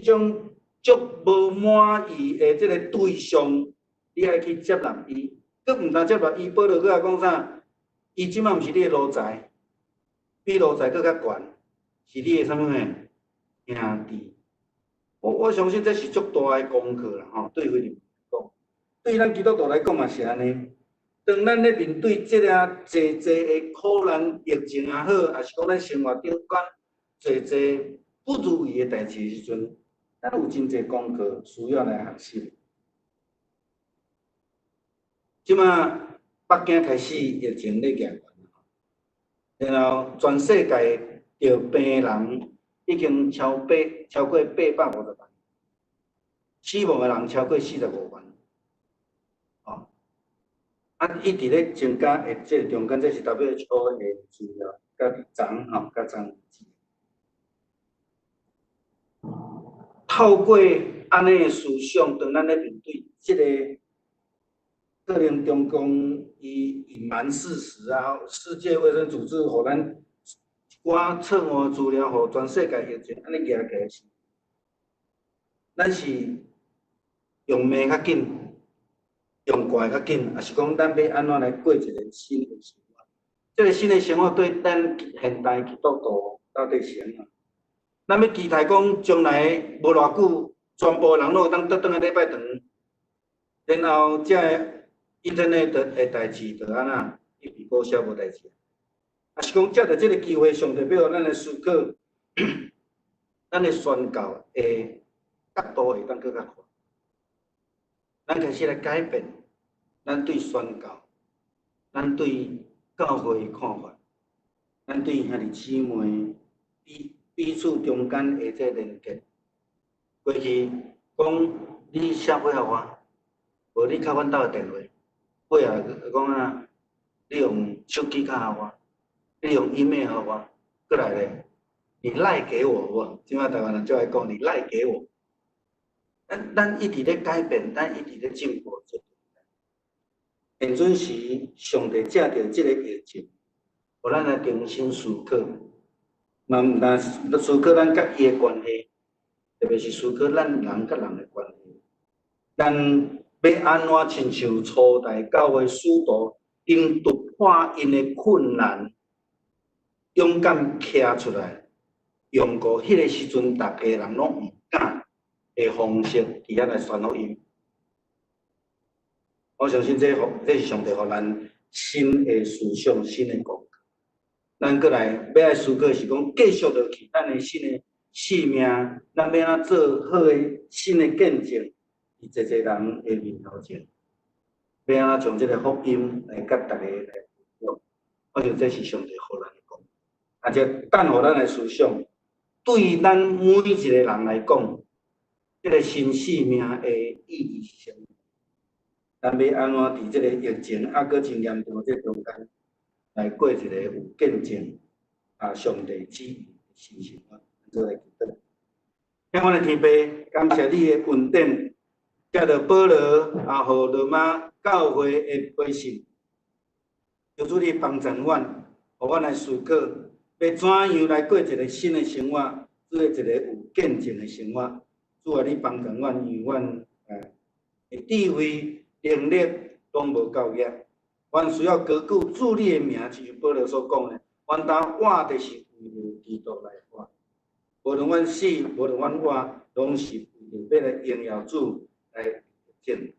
種足無滿意的這個對象，你愛去接納伊，閣毋但接納伊，保羅閣來講啥？伊這馬毋是你的奴才，比奴才閣較懸，是你的啥物呢？兄弟。我相信這是足大的功課啦，吼，對腓利門講，對咱基督徒來講嘛是按呢。當咱咧面對這个濟濟的苦難、疫情也好，抑是講咱生活中間濟濟不如意的代誌的時陣，咱有真濟功課需要來學習。這馬北京開始疫情咧嚴重，然後全世界著病人已經超過850萬，死亡的人超過45萬。哦，啊，一直咧增加的這個中間，這是 WHO 的資料，佮昨吼，佮昨。透過按呢的思想，當咱咧面對這个可能中共伊隱瞞事實啊，世界衛生組織予咱一寡錯誤資料，予全世界疫情按呢夯起來是，咱是用罵較緊，用怪較緊，抑是講咱欲按怎來過一个新的生活？這个新的生活對咱現代基督徒到底是按怎？咱欲期待講將來無偌久，全部人攏會當倒轉來禮拜堂，然後這个 Internet 的代誌就按怎一筆勾銷無代誌。抑是講藉著這个機會，上帝欲予咱來思考，咱的宣教的角度會當閣較寬。咱開始來改變咱對宣教、咱對教會的看法，咱對兄弟姊妹彼彼此中間的這個連結。過去講你寫批予我，無你敲阮兜的電話，尾仔講啊，你用手機敲予我，你用 email 予我，閣來咧，你 LINE 給我有無？這擺台灣人最愛講你 LINE 給我。咱一直咧改變，咱一直咧進步。現陣時，上帝藉著這個疫情，予咱來重新思考，嘛毋但思考咱佮伊的關係，特別是思考咱人佮人的關係。咱欲按怎親像初代教會使徒，𪜶突破𪜶的困難，勇敢徛出來，用過彼个時陣，逐家人攏毋敢的方式，佇遐來傳福音。我相信這是上帝予咱新的思想、新的功課。咱閣來欲來思考是講，繼續落去，咱的新的使命，咱欲按怎做好的新的見證，佇濟濟人的面頭前，欲按怎將這个福音來佮逐家來分享。我想這是上帝予咱的功課。啊，這等予咱來思想，對咱每一个人來講，這个新使命的意義是啥物？咱欲按怎佇這个疫情猶閣真嚴重的這中間，來過一个有見證啊上帝旨意的新生活？做來祈禱。天父的天父，感謝你的恩典，藉著保羅啊，予羅馬教會的回信，求主你幫助阮，予阮來思考，欲怎樣來過一个新的生活，做一个有見證的生活。主啊，你幫助阮，讓阮的智慧、能力攏無夠額，阮需要高舉主你的名，就像保羅所講的，阮當活就是為著基督來活，無論阮死，無論阮活，攏是為著欲來榮耀主來見。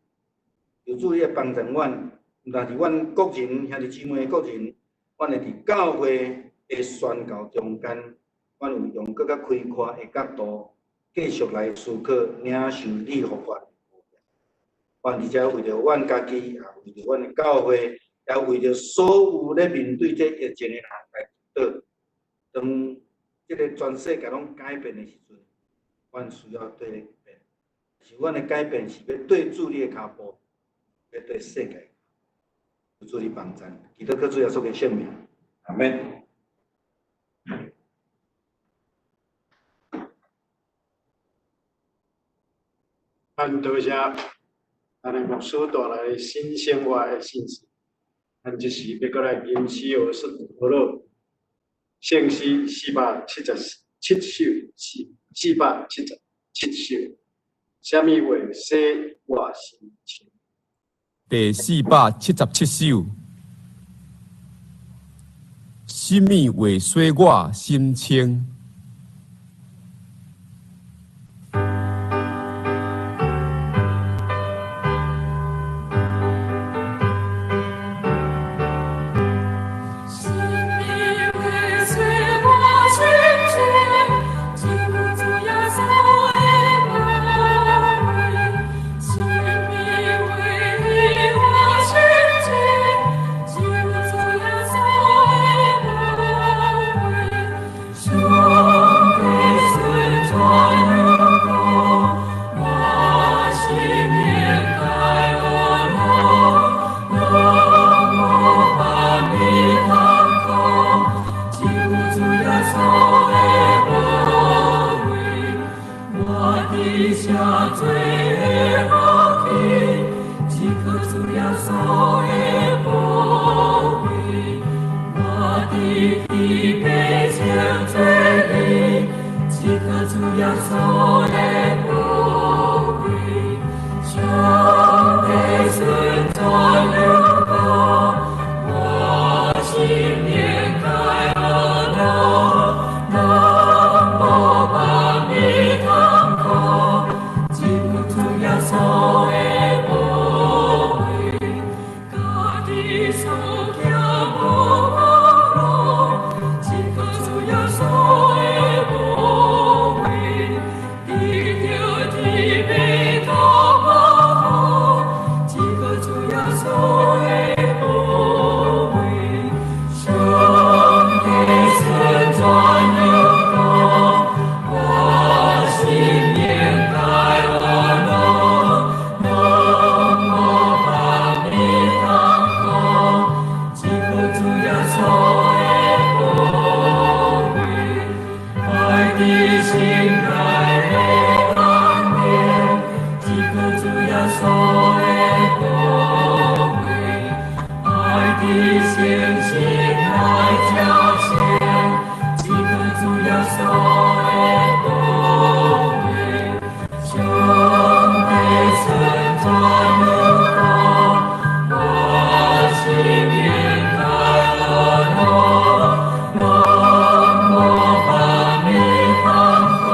求主你來幫助阮，毋但是阮個人兄弟姊妹個人，阮會佇教會的宣教中間，阮有用閣較開闊的角度，繼續來思考領受你予阮。阮佇遮為著阮家己，也為著阮的教會，也為著所有咧面對這疫情的人來祈禱。當這个全世界攏改變的時陣，阮需要綴咧變。是阮的改變是欲對主你的跤步，欲對世界。求主你幫助，祈禱靠主耶穌的聖名，阿們。咱多謝咱的牧師帶來新生活的信息。咱這時欲閣來吟詩學說學聖詩477首，477首，啥物話洗我心清？第477首，啥物話洗我心清？我的下罪恶去，即刻。主耶穌的寶貴，我的疲憊清做你，這個主耶穌的寶貴，上帝存在了高，我心免開惡惱，南無阿彌陀佛，這個主耶穌的寶貴，家己所行無法路，這個主耶穌的寶貴，得著天父的保護，這個主耶穌的寶貴，上帝存在了高，我心免該惡惱，南無阿彌陀佛，這個主耶穌的寶貴，愛的心內的恩典，這個主耶穌的寶貴，愛的信心來彰顯，這個主耶穌的寶貴，上帝存在了高，我心免該惡惱，南無阿彌陀佛，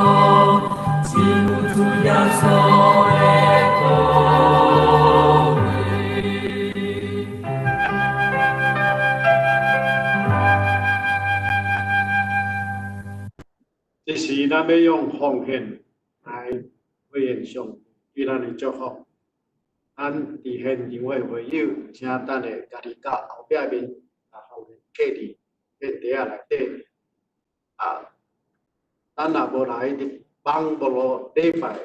這個主耶穌的寶貴。這時，咱欲用奉獻來回應上帝對咱的祝福。咱佇現場的會友，請等下家己到後壁面，共奉獻刻佇彼袋仔內底。啊，咱若無來佇網路禮拜的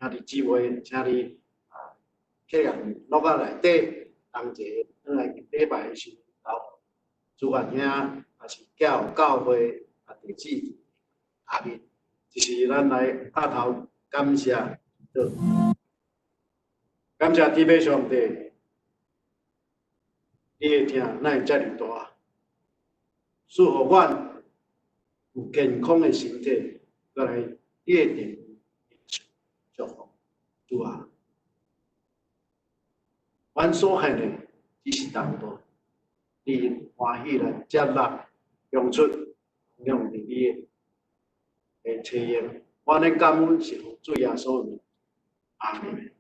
兄弟姊妹，請你啊，刻佇簿仔內底，同齊轉來禮拜的時陣，交主幹兄，抑是寄予教會啊地址下面，這是咱來額頭感謝，感謝天父上帝，你的疼哪會遮爾大，賜予阮有健康的身體，閣來你的殿祝福，主啊，阮所獻的只是淡薄，你歡喜來接納，用出用佇你的慈恩，阮的感恩是奉主耶穌的名，阿們。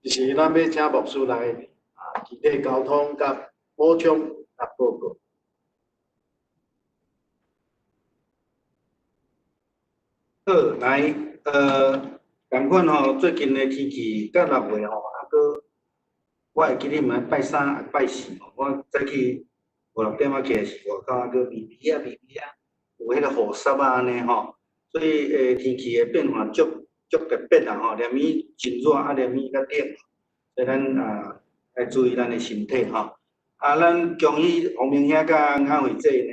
這是咱欲請牧師來啊，具體溝通佮補充佮報告。好，來，仝款吼，最近的天氣佮6月吼，啊，閣我會記得毋知拜三抑拜四吼，我早起五六點仔起來時，外口還閣微微啊微微啊，有彼个雨濕啊按呢吼，所以天氣的變化足足特別啦吼，連暝真熱啊，連暝較冷，所以咱啊愛注意咱的身體吼。啊，咱恭喜洪明兄佮阿慧姐的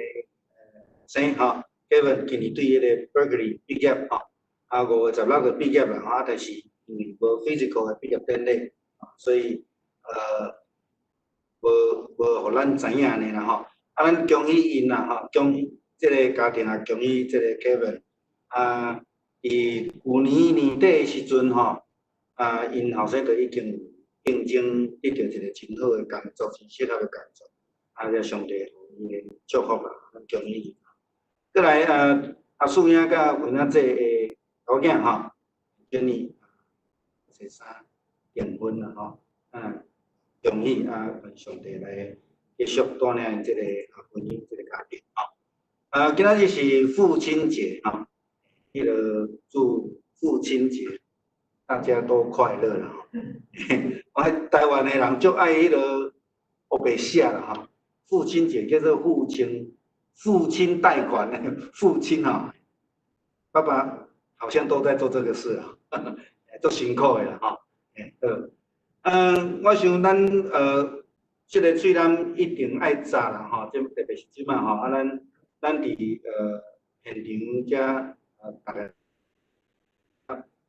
生吼，Kevin 今年對彼个 Berkeley 畢業吼，啊5月16就畢業啦，啊，但是因為無 physical 的畢業典禮，所以無無予咱知影按呢啦吼。啊，咱恭喜𪜶啦吼，恭喜這个家庭也恭喜這个 Kevin。啊，佇舊年年底的時陣吼，啊，𪜶後生就已經應徵得著一个真好的工作，真適合的工作。啊，這上帝予𪜶的祝福啦，咱恭喜𪜶。閣來阿素兄佮文仔姐的查某囝吼，今年初三訂婚啦吼，啊，恭喜啊，願上帝來繼續帶領這个婚姻這个家庭吼。啊，今仔日是父親節吼，彼个祝父親節大家都快樂啦吼。我台灣的人足愛彼个烏白寫啦吼，父親節叫做父親。父親貸款，父親吼，爸爸好像都在做這個事啊，足辛苦的啦吼。好，我想咱這个喙咱一定愛紮啦吼，這特別是這擺吼，啊，咱佇現場遮，逐个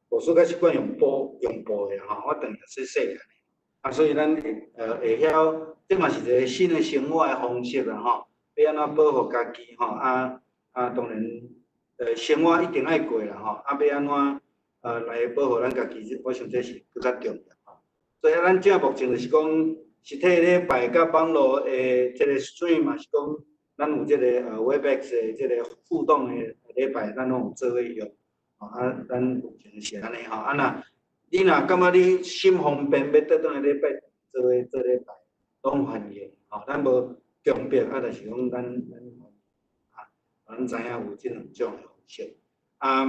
牧师较习惯用布用布的吼，我转去洗洗咧。啊，所以咱会会晓，这嘛是一个新的生活的方式啦吼。欲按怎保护家己吼？啊啊，当然，生活一定爱过啦吼。啊，欲按怎来保护咱家己？我想这是阁较重要吼。所以咱这目前就是讲，实体礼拜佮网路的这个 stream 嘛是讲，咱有这个Webex 的这个互动的礼拜，咱拢有做伙用。吼啊，咱目前是按呢吼。啊若你若感觉你心方便，欲倒转来礼拜做伙做礼拜，拢欢迎吼。咱无强迫，啊，就是讲咱啊，咱知影有这两种的方式。啊，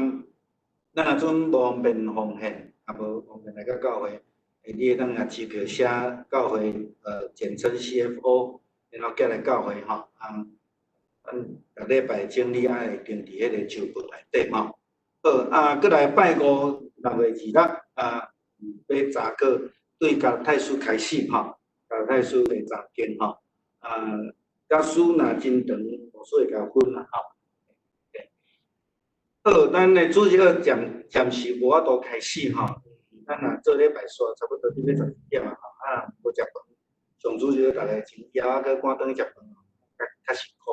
咱若阵无方便奉献，也无方便来到教会，你会当也支票写教会，简称 CFO，然后寄来教会吼。啊，咱逐礼拜整理爱定伫彼个桌布内底吼。好，啊，阁来拜五6月26啊，欲查考对加拉太书开始吼，加拉太书第十经吼。啊，假使若真长，牧师会共分啦吼。好，咱的主日学暂暂时无法度开始吼，咱若做礼拜煞差不多伫欲11点啊吼，啊无食饭，上主日学逐个真枵啊，阁赶转去食饭，较较辛苦。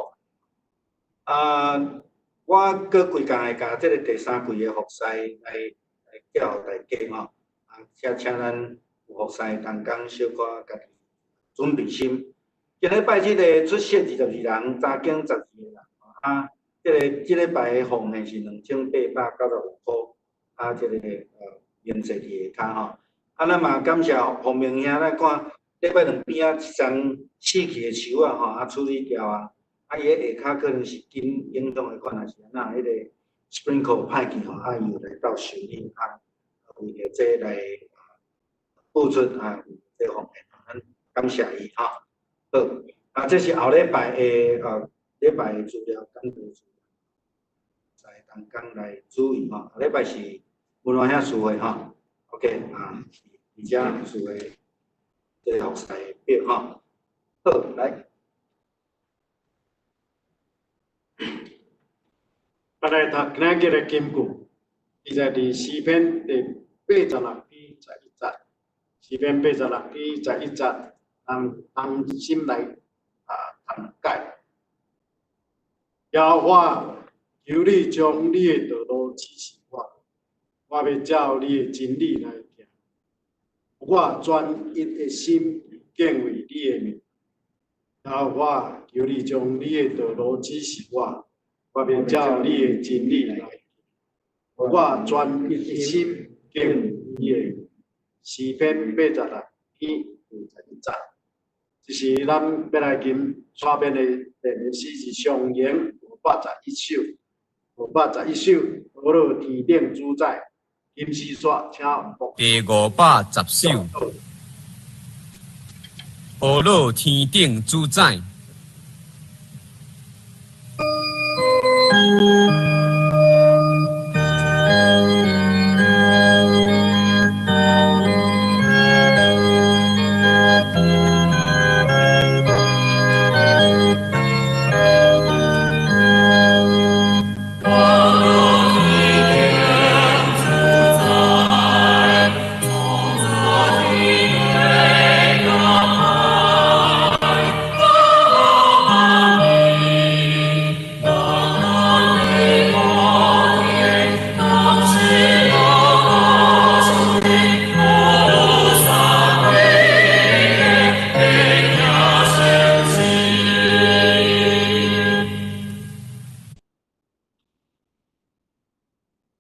啊，我阁规工会共这个第三季的服侍来来教予大家吼，啊，请请咱有服侍同工小可家己准备心。今礼拜这个出席22人，查经12个人，啊，这个这礼拜的奉献是2895箍，啊，这个明细伫下跤吼。啊，咱嘛感谢洪明兄，咱看礼拜两边仔一丛死去的树仔吼，啊处理掉啊。啊，伊个下跤可能是金影响的款，还是按怎？彼个 sprinkler 歹去吼，啊，伊有来斗修理啊，为著这来付出啊，这方面，咱感谢伊吼。好，啊，这是后礼拜的礼拜的资料，讲座资料，在同工来注意吼。后礼拜是文华兄聚会吼，OK 啊，而且聚会这个服侍的表吼。好，来。咱来读今仔日的金句，记载伫诗篇第86篇11节。诗篇86篇11节，咱同心来读解。耶和华，求你将你的道路指示我，我欲照你的真理来行。我专一的心敬畏你的名。耶和华，求你将你的道路指示我。我欲照你的真理来行，我专一的心敬畏你的诗篇86篇21节。这是咱欲来今蔡编的第二诗是上行511首，511首，呵咾天顶主宰，金丝煞请牧。第510首，呵咾天顶主宰。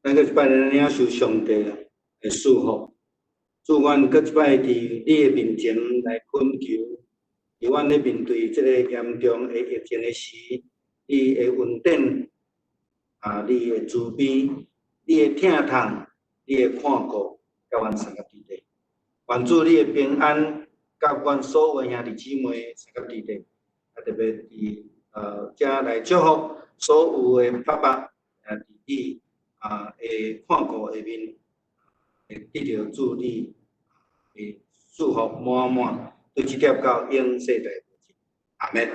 咱阁一摆来领受上帝的赐福，祝阮阁一摆伫你的面前来恳求，伫阮咧面对这个严重的疫情的时，你的恩典啊，你的慈悲，你的疼痛，你的看顾，佮阮相佮伫咧。愿主你的平安，佮阮所有兄弟姊妹相佮伫咧，啊，特别伫遮来祝福所有的爸爸、弟弟。啊，会看顾下面，会得著主你的祝福满满，对这点到永世代无尽。阿们。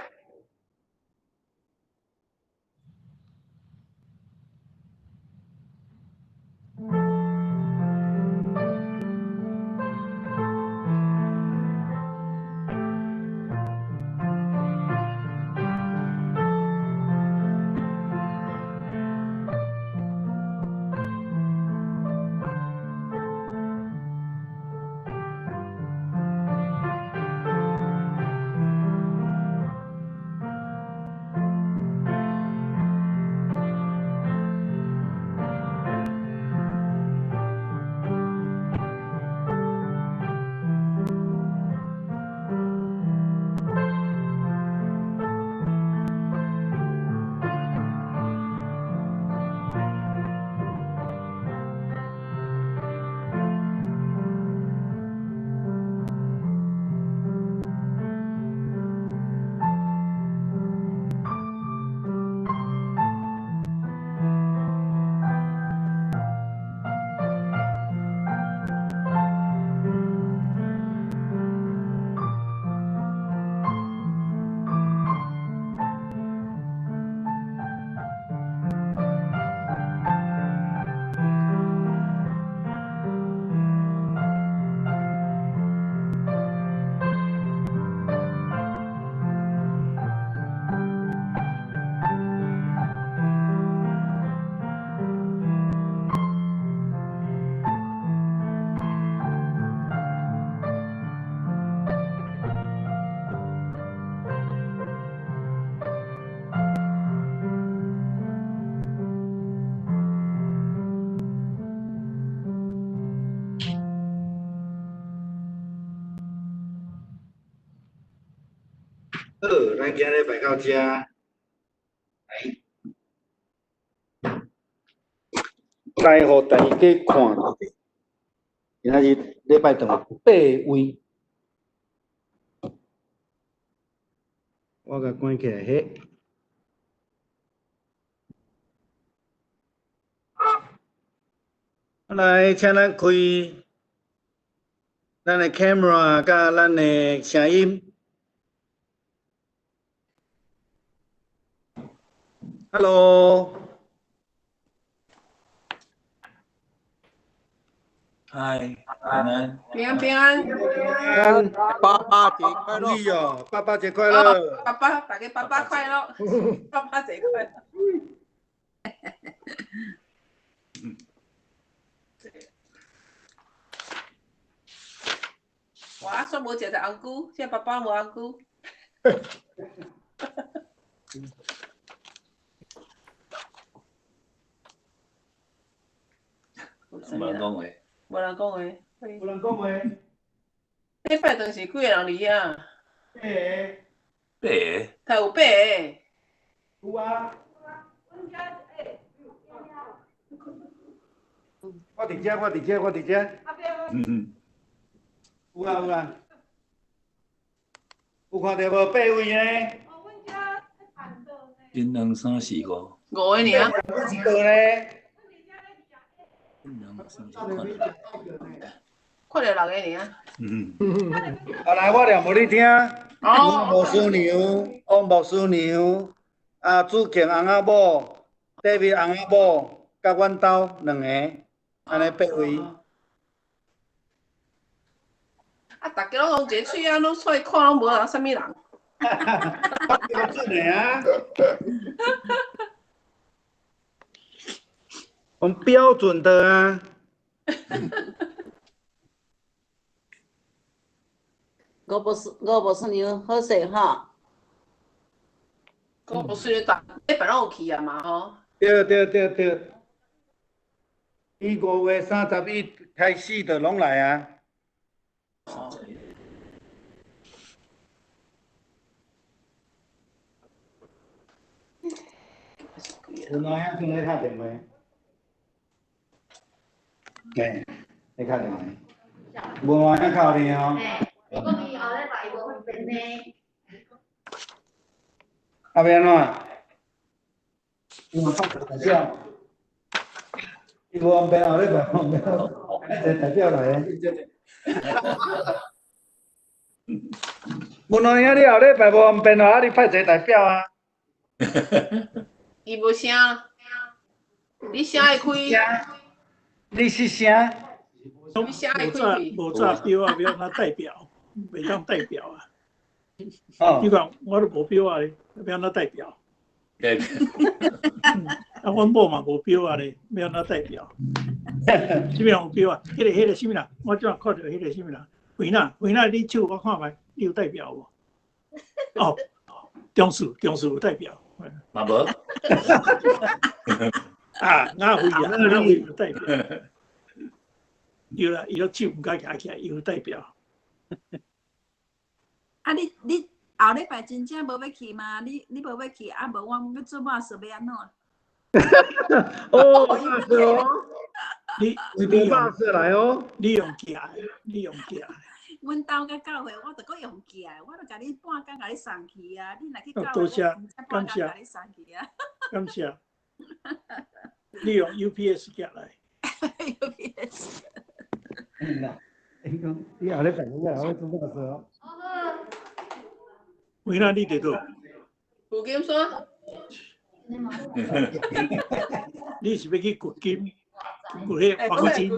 好，咱今日摆到遮。来，来予大家看一下。今仔日礼拜堂八位，我共关起来彼。来，请咱开咱的 camera 佮咱的声音。Hello，嗨，平安，平安平安，平安，爸爸节快乐！哦，爸爸节快乐！爸爸，大家爸爸快乐，爸爸节快乐。哇，煞無食著紅菇，這爸爸無紅菇。無人講話，無人講話，無人講話。禮拜堂是幾个人佇遐？八個。八個。才有八個。有啊。我佇遮，我佇遮，我佇遮。嗯。有啊有啊。有看著無？八位呢？一、兩、三、四、五。五个爾。一個呢？一、兩、三、四、五。看著六個爾。嗯。啊來，我念予你聽。哦。牧師娘，王牧師娘，啊，主強翁仔某，David 翁仔某，佮阮兜兩個，按呢八位。啊！逐家攏用一个喙仔，攏出來看，攏無人啥物人。標準的啊！我們標準的啊。吳牧師，吳牧師娘好勢吼。吳牧師逐禮拜攏有去啊嘛吼。對對對對。伊5月31開始就攏來啊。哦。有哪兄正咧敲電話？嘿，咧敲電話。無啊，遐敲你哦。嘿，講伊後禮拜伊無方便呢。啊，欲按怎？伊嘛派代表，伊無方便後禮拜方便，派一個代表來啊。無奈兄，你後禮拜無方便啊，你派一個代表啊。伊無聲，你聲會開？你是聲？你聲會開？無早表啊，欲按怎代表？袂當代表啊！哦，你講我都無表啊，欲按怎代表？代表。啊，阮某嘛無表啊咧，欲按怎代表？啥物人有表啊？彼個啥物人？我這看著彼個啥物人？維娜，維娜，你手我看覓，你有代表無？哦，中樹，中樹有代表。嘛無。啊，亞輝啊，亞輝有代表。對啦，伊都手毋敢舉起來，伊有代表。啊你！你後禮拜真正無欲去嗎？你無欲去，啊無我欲做肉臊欲按怎？哦，肉臊哦，你為著肉臊來哦。你用寄的，你用寄的。阮兜佮教會，我著閣用寄的，我著共你半工共你送去啊！你若去教會，多謝，我半工共你送去啊。感謝。你用 UPS 寄來。 UPS。伊講你後禮拜你來我做肉臊哦。維娜，你佇佗？舊金山。你是欲去掘金，掘彼黃金？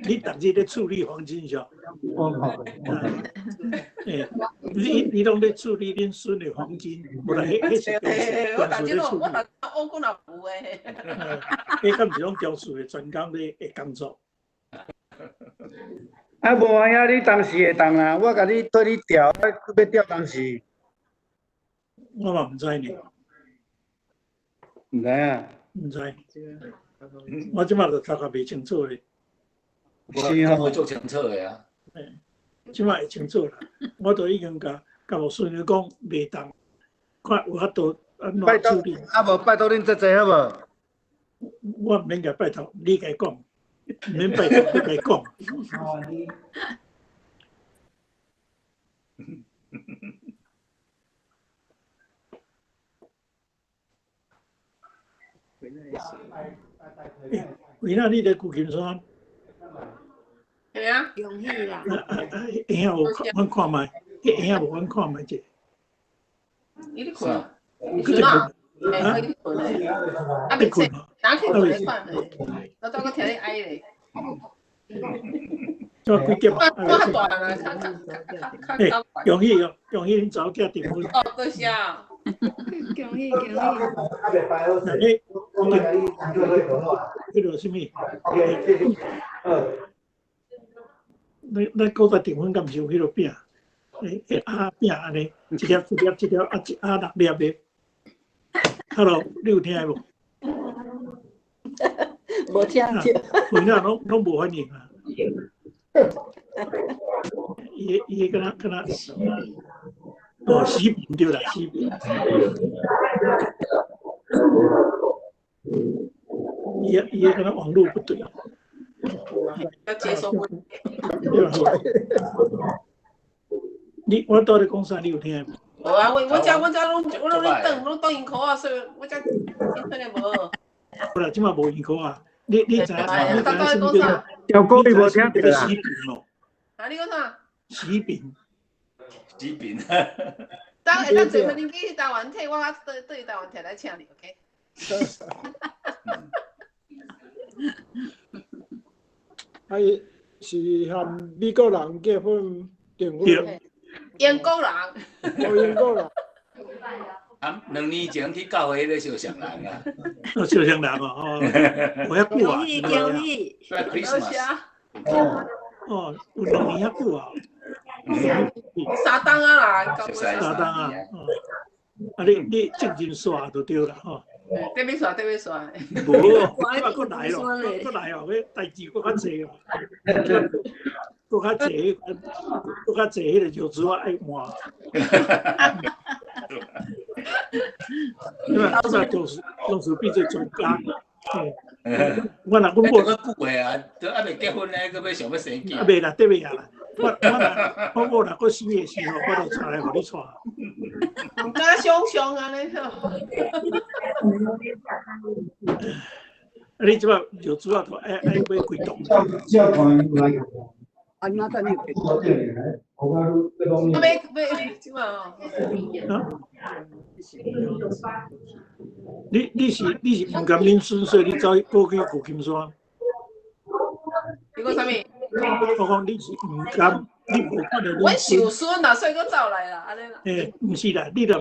你逐日咧處理黃金是？欸，你攏咧處理恁孫的黃金，無啦，彼是我逐日攏，我逐烏骨也有的。彼敢是攏雕塑的專工咧的工作？啊，無啊，你當時會當啦，我共你替你調，啊，欲調當時。我嘛毋知呢。毋知影。毋知。我這擺就頭殼袂清楚咧。是吼，我足清楚的啊。這擺會清楚啦。我都已經共牧師娘講袂當，看有法度按怎處理。啊無拜託恁姐姐好無？我毋免共拜託，你共伊講，毋免拜託，你共伊講。為哪你佇舊金山？系啊。恭喜啦！會曉無？阮看覓，會曉無？阮看覓者。伊咧睏。睏啊！欸，伊咧睏咧。啊，未醒，哪去睏咧款咧？我怎閣聽你哀咧？怎幾點？我較大啦，較較較較較。恭喜哦！恭喜恁查某囝訂婚。哦，多謝。恭喜恭喜！那你，彼个啥物？咱古早訂婚敢毋是有彼个餅？欸，鴨餅按呢，一粒一粒一粒啊，一鴨六粒的。Hello，你有聽無？無聽著。有影攏無反應啊！伊敢若敢若，哦，喜餅對啦，喜餅。伊敢若網路不對。要接受不。你我到底講啥？你有聽無？無啊，我遮我遮攏我攏咧等，攏等𪜶 call 啊，所以我遮真的無。好啦，這擺無𪜶 call 啊！你知影？你知影啥物叫做？調歌你無聽著啦？喜餅咯。啊，你講啥？喜餅。喜餅。當會當坐飛機去台灣退，我轉去台灣提來請你，OK？啊，伊是和美國人結婚訂婚。英國人。哦，英國人。啊，2年前去教會彼个相像人啊。哦，相像人哦，哦，有遐久啊。恭喜恭喜。 Christmas。哦，有2年遐久啊。三冬啊啦，三冬啊。啊，你正经煞就對啦，吼。得欲煞，得欲煞。無，這擺閣來咯，閣來哦，欲代誌閣較濟哦。閣較濟，閣較濟，彼個尿子我愛換。對吧？這就是變做專家。我若阮某閣久的啊，都猶未結婚呢，閣欲想欲生囝。啊，袂啦，得袂啊啦。我某若閣生的時候，我就帶來予你帶。毋敢想像按呢。啊，你這擺尿子啊，都愛買幾棟？啊，那等你。啊，欲欲這擺哦。你是毋甘恁孫，所以你走過去舊金山。你講啥物？我講你是毋甘，你無看著阮受孫啦，所以閣走來啦，按呢啦。欸，毋是啦，你若。